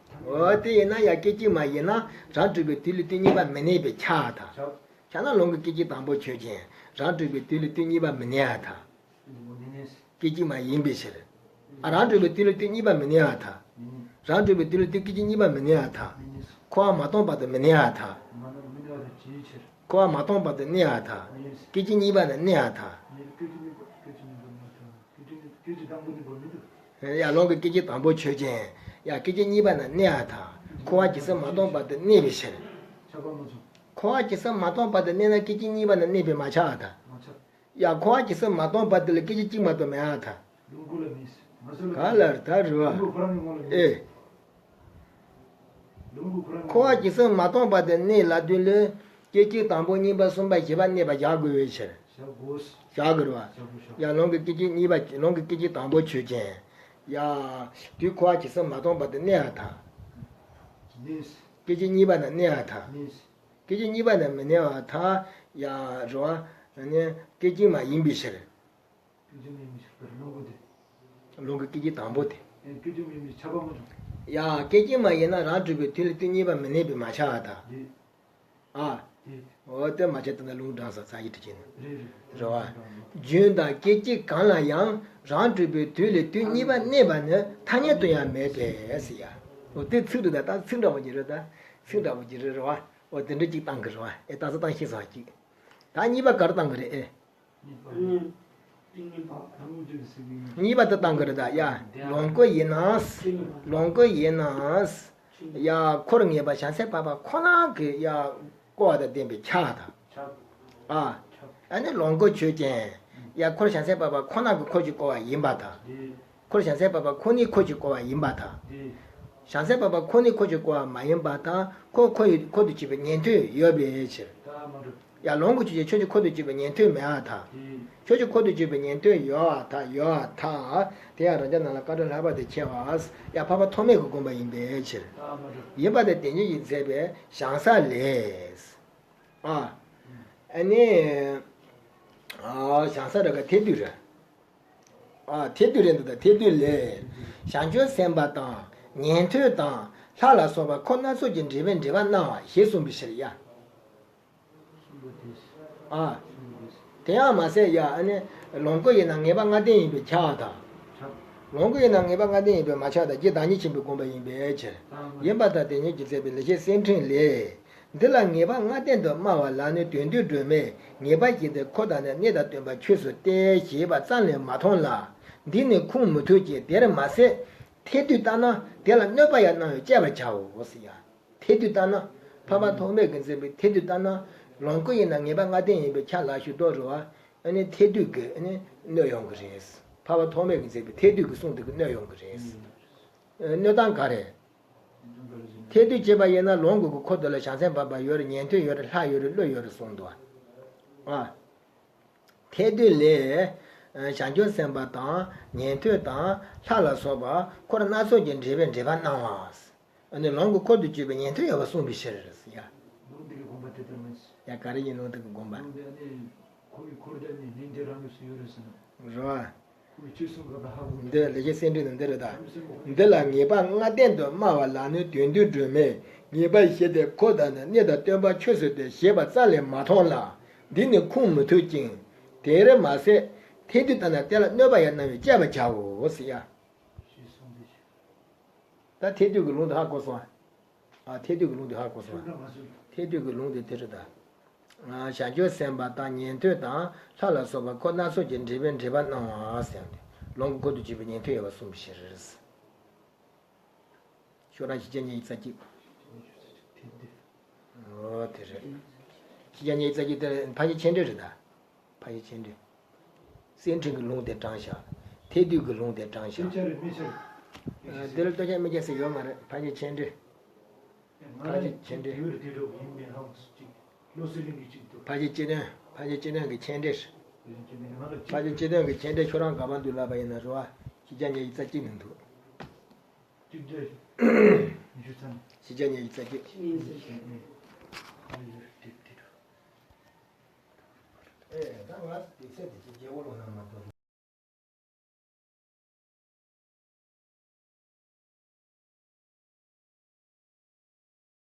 འོ་དེ་ཡིན་ན་ཡ་སྐད་ཅིག་མ་ཡིན་ན་རང་གྲོལ་བའི་དུས་ལས་དུས་གཉིས་པ་མི་གནས་པས་ཁྱབ་པར་ཐལ། ཁྱབ། ཁྱབ་ན་ལུང་གི་སྐད་ཅིག་དང་པོ་ཆོས་ཅན། རང་གྲོལ་བའི་དུས་ལས་དུས་གཉིས་པ་མི་གནས་པར་ཐལ། སྐད་ཅིག་མ་ཡིན་པའི་ཕྱིར། ཨ། རང་གྲོལ་བའི་དུས་ལ་དུས་གཉིས་པ་མི་གནས་པར་ཐལ། རང་གྲོལ་བའི་དུས་ལ་དུས་སྐད་ཅིག་གཉིས་པ་མི་གནས་པར་ཐལ། འཁོར་བ་མ་སྟོངས་བར་དུ་མི་གནས་པར་ཐལ། འཁོར་བ་མ་སྟོངས་བར་དུ་གནས་པར་ཐལ། སྐད་ཅིག་གཉིས་པ་ན་གནས་པར་ཐལ། ཡ། ལུང་གི་སྐད་ཅིག་དང་པོ་ཆོས་ཅན། ཡ། སྐད་ཅིག་གཉིས་པ་ན་གནས་པར་ཐལ། འཁོར་བ་ཇི་སྲིད་མ་སྟོངས་བར་དུ་གནས་པའི་ཕྱིར། འཁོར་བ་ཇི་སྲིད་མ་སྟོངས་བར་དུ་གནས་ན་སྐད་ཅིག་གཉིས་པ་ན་གནས་པས་མ་ཁྱབ་པར་ཐལ། ཡ། འཁོར་བ་ཇི་སྲིད་མ་སྟོངས་བར་དུ་ལ་སྐད་ཅིག་གཅིག་མ་གཏོགས་མེད་པར་ཐལ། ག་ལ་རེད་ད་རེད་བ། ཨེ། འཁོར་བ་ཇི་སྲིད་མ་སྟོངས་བར་དུ་གནས་ལབ་དུས་ལ་སྐད་ཅིག་དང་པོ་གཉིས་པ་གསུམ་པ་བཞི་པ་གནས་པ་བཞག་དགོས་པའི་ཕྱིར། བཞག་དགོས། བཞག་དགོས་རེད་བ། ཡ། ལུང་གི་སྐད་ཅིག་གཉིས་པ། ལུང་གི་སྐད་ཅིག་དང་པོ་ཆོས་ཅན། ཡ། དུས་འཁོར་བ་ཇི་སྲིད་མ་སྟོངས་བར་དུ་གནས་པར་ཐལ། སྐད་ཅིག་གཉིས་པ་ན་གནས་པར་ཐལ། སྐད་ཅིག་གཉིས་པ་ན་མི་གནས་པར་ཐལ། ཡ། རེད་བ། ནི་སྐད་ཅིག་མ་ཡིན་པའི་ཕྱིར། ལུང་གི་སྐད་ཅིག་དང་པོ་དེ། ཡ། སྐད་ཅིག་མ་ཡིན་ན་རང་གྲོལ་བའི་དུས་ལ་དུས་གཉིས་པ་མི་གནས་པས་མ་ཁྱབ་པར་ཐལ། ཨ། འོ་དེ་མ་ཁྱབ་ཐལ་ན་ལུང་དྲངས་ས་ས་ཡི་དྲི་ཅན། རེད་བ། རྒྱུན་དང་སྐད་ཅིག་གང་ལ་ཡང་རང་གྲོལ་བའི་དུས་ལ་དུས་གཉིས་པ་གནས་པ་ནི་ཐ་སྙད་དུ་ཡང་མེད་པས་ཟེར་ཡ། འོ་དེ་ཚིག་རེད་ད། ད་ཚིག་འདྲ་བོ་ཅིག་རེད་ད། ཚིག་འདྲ་བོ་ཅིག་རེད་རེད་བ། འོ་དེ་འདྲ་ཅིག་བཏང་གི་རེད་བ། ཨེ། ད་ཚོད་བཏང་ཤེས་སོང་ཅིག། ད་གཉིས་པ་ག་རེ་བཏང་གི་རེད། ཨེ། གཉིས་པ་དེ་བཏང་གི་རེད་ད་ཡ། ལོངས་སྐུ་ཡིན་ན། ལོངས་སྐུ་ཡིན་ན། ཡ། འཁོར་ངེས་པ་བྱང་སེམས་འཕགས་པ་ཁོ་ན་གི་ཡ་སྐུ་བ་དང་ལྡན་པས་ཁྱབ་པར་ཐལ། ཨ། ཨ་ནི་ལོངས་སྐུ་ཆོས་ཅན། ཡ། འཁོར་བྱང་སེམས་འཕགས་པ་ཁོ་ན་གི་འཁོར་གྱི་སྐུ་བ་ཡིན་པར་ཐལ། འཁོར་བྱང་སེམས་འཕགས་པ་ཁོ་ནའི་འཁོར་གྱི་སྐུ་བ་ཡིན་པར་ཐལ། བྱང་སེམས་འཕགས་པ་ཁོ་ནའི་འཁོར་གྱི་སྐུ་བ་མ་ཡིན་པར་ཐལ། ཁོ་ཁོ་ཡི་འཁོར་དུ་གྱུར་པའི་ཉན་ཐོས་ཡོད་པའི་ཕྱིར། ཡ། ལོངས་སྐུ་ཆོས་ཅན། ཁྱོད་ཀྱི་འཁོར་དུ་གྱུར་པའི་ཉན་ཐོས་མེད་པར་ཐལ། ཁྱོད་ཀྱི་འཁོར་དུ་གྱུར་པའི་ཉན་ཐོས་ཡོད་པར་ཐལ། ཡོད་པར་ཐལ། དེ་ཡང་རང་རྒྱལ་རྣམས་ལ་བཀའ་སྒྲུབ་ལྷག་པར་དུ་ཆེ་བ། ཡ། འཕགས་པ་ཐོགས་མེད་ཀྱིས་དགོངས་པ་ཡིན་པའི་ཕྱིར། ཡིན་པ་དེ་དེ་ཉིད་ཀྱིས་མཛད་པའི་བྱང་ས་ལས། ཨ། ཨ་ནི། ཨ། བྱང་ས་རེད་ག་ཐེག་བསྡུས་རེད། ཨ། ཐེག་བསྡུས་རེད་འདུག་ད། ཐེག་བསྡུས་ལས། བྱང་ཆུབ་སེམས་དཔའ་དང་ཉན་ཐོས་དང་ལྷ་ལ་སོགས་པ་འཁོར་སྣ་ཚོགས་ཀྱི་འབྲེལ་པས་འབྲེལ་བ་སྣང་བ་ཞེས་གསུངས་པའི་ཕྱིར་ཡ། ཨ། དེ་ཡང་མ་ཟད་ཡ། ཨ་ནི་ལོངས་སྐུ་ཡིན་ན་ངེས་པ་ལྔ་ལྡན་ཡིན་པས་ཁྱབ་པར་ཐལ། ལོངས་སྐུ་ཡིན་ན་ངེས་པ་ལྔ་ལྡན་ཡིན་པས་མ་ཁྱབ་པར་ཐལ། རྗེ་བདག་ཉིད་ཆེན་པོས་དགོངས་པ་ཡིན་པའི་ཕྱིར། ཡིན་པར་ཐལ། དེ་ཉིད་ཀྱིས་མཛད་པའི་ལེགས་བཤད་གསེར་ཕྲེང་ལས། འདི་ལ་ངེས་པ་ལྔ་ལྡན་དུ་སྨྲ་བ་ལ་ནི་དོན་བསྡུས་སྒྲོན་མས་ངེས་པ་བཞི་སྟེ་འཁོར་དང་ནི་གནས་དང་སྟོན་པ་ཆོས་སུ་སྟེ་ཞེས་པ་ཙམ་ལས་མ་མཐོང་ལ། འདིས་ནི་ཁུངས་མི་ཐུབ་ཅིང་། དེར་མ་ཟད་ཐེག་བསྡུས་ལྟར་ན་དེ་ལ་གནོད་པ་ཡང་སྣང་བས་དཔྱད་པར་བྱའོ་ཟེར་ཡ། ཐེག་བསྡུས་ལྟར་ན། འཕགས་པ་ཐོགས་མེད་ཀྱིས་མཛད་པའི་ཐེག་བསྡུས་ལྟར་ན། ལོངས་སྐུ་ཡིན་ན་ངེས་པ་ལྔ་ལྡན་ཡིན་པས་ཁྱབ་ལ་ཞུ་དོ་རུ་བ། ཨ་ནི་ཐེག་བསྡུས་ཀྱི་ཨ་ནི་གནོད་ཡོང་གི་རེད། འཕགས་པ་ཐོགས་མེད་ཀྱིས་མཛད་པའི་ཐེག་བསྡུས་ཀྱི་གསུང་དེ་གིས་གནོད་ཡོང་གི་རེད། ཨ། གནོད་སྟངས་ག་རེ། ཐེག་བསྡུས་བྱས་པ་ཡིན་ན་ལོངས་སྐུ་གི་འཁོར་དེ་ལ་བྱང་སེམས་འཕགས་པ་ཡོད་རེད། ཉན་ཐོས་ཡོད་རེད། ལྷ་ཡོད་རེད། ཀླུ་ཡོད་རེད་གསུངས་འདུག། ཨ། ཐེག་བསྡུས་ལས། བྱང་ཆུབ་སེམས་དཔའ་དང་ཉན་ཐོས་དང་ལྷ་ལ་སོགས་པ་འཁོར་སྣ་ཚོགས་ཀྱི་འབྲེལ་པས་འབྲེལ་པ་སྣང་བ། ཨ་ནི་ལོངས་སྐུ་འཁོར་དུ་གྱུར་པའི་ཉན་ཐོས་ཡོད་པ་གསུངས་པའི་ཕྱིར་ཡ། ལུང་འདི་གི་དགོངས་པ་དེ་ལྟར་མིན། ཡ། ག་རེ་ཡིན། ལུང་འདི་གི་དགོངས་པ། ལུང་འདི་ཨ་ནི་འཁོར་བའི་འཁོར་སྒྱུར་ནི་ཉན་ཐོས་རང་གི་སུ་ཡོད་རེད་ཟེར་ན། རེད་བ། འཁོར་བའི་ཆོས་གསུང་ག་ལ་ཧ་གོ། འདི་ལེགས་བཤད་གསེར་ཕྲེང་དུ་འདི་རེད་ད། འདི་ལ་ངེས་པ་ལྔ་ལྡན་དུ་སྨྲ་བ་ལ་ནི་དོན་བསྡུས་སྒྲོན་མས་ངེས་པ་བཞི་སྟེ་འཁོར་དང་ནི་གནས་དང་སྟོན་པ་ཆོས་སུ་སྟེ་ཞེས་པ་རྩ་ལས་མ་མཐོང་ལ། འདིས་ནི་ཁུངས་མི་ཐུབ་ཅིང་། དེར་མ་ཟད་ཐེག་བསྡུས་ལྟར་ན་དེ་ལ་གནོད་པ་ཡང་སྣང་བས་དཔྱད་པར་བྱའོ་ཟེར་ཡ། ད་ཐེག་བསྡུས་ཀྱི་ལུང་དེ་ཧ་གོ་སོང་ཨ། ཨ། ཐེག་བསྡུས་ཀྱི་ལུང་དེ་ཧ་གོ་སོང་ཨ། ཐེག་བསྡུས་ཀྱི་ལུང་དེ་དེ་རེད་ད། བྱང་ཆུབ་སེམས་དཔའ་དང་ཉན་ཐོས་དང་ལྷ་ལ་སོགས་པ་འཁོར་སྣ་ཚོགས་ཀྱི་འབྲེལ་པས་འབྲེལ་པ་སྣང་བ་ཟེར་ཡང་དེ། ལོངས་སྐུ་འཁོར་དུ་གྱུར་པའི་ཉན་ཐོས་ཡོད་པ་གསུངས་པའི་ཕྱིར། ཤོག་གྲངས་བཞི་བརྒྱ་ཉི་ཤུ་རྩ་གཅིག། འོ་དེ་རེད། བཞི་བརྒྱ་ཉི་ཤུ་རྩ་གཅིག་དེ་ཕལ་ཆེར་མཆན་འགྲེལ་རེད་ད། ཕལ་ཆེར་མཆན་འགྲེལ། གསེར་ཕྲེང་གི་ལུང་དེ་དྲངས་བཞག། ཐེག་བསྡུས་ཀྱི་ལུང་དེ་དྲངས་བཞག། དེ་ལ་ལྟོ་ཆས་མི་ཆས་ཟེར་ཡོད་མ་རེད། ཕལ་ཆེར་མཆན་འགྲེལ། ཕལ་ཆེར་མཆན་འགྲེལ། ཕལ་ཆེར་སྤྱི་དོན། ཕལ་ཆེར་སྤྱི་དོན་གྱི་མཆན་འགྲེལ། ཕལ་ཆེར་སྤྱི་དོན་གྱི་མཆན་འགྲེལ་ཤོག་གྲངས་ག་པར་འདུག་ལབ་པ་ཡིན་ན་རེད་བ། བཞི་བརྒྱ་ཉི་ཤུ་རྩ་གཅིག་ནང་འདུག། བཞི་བརྒྱ་ཉི་ཤུ་རྩ་གཅིག། ཨ་ཡོད་རེད་དེ་དེ་འདྲ། ཨེ་ད་ང་དེ་ཚེ་དེ་ཅི་རྒྱལ་པོ་ལོ་ན་མ་གཏོགས་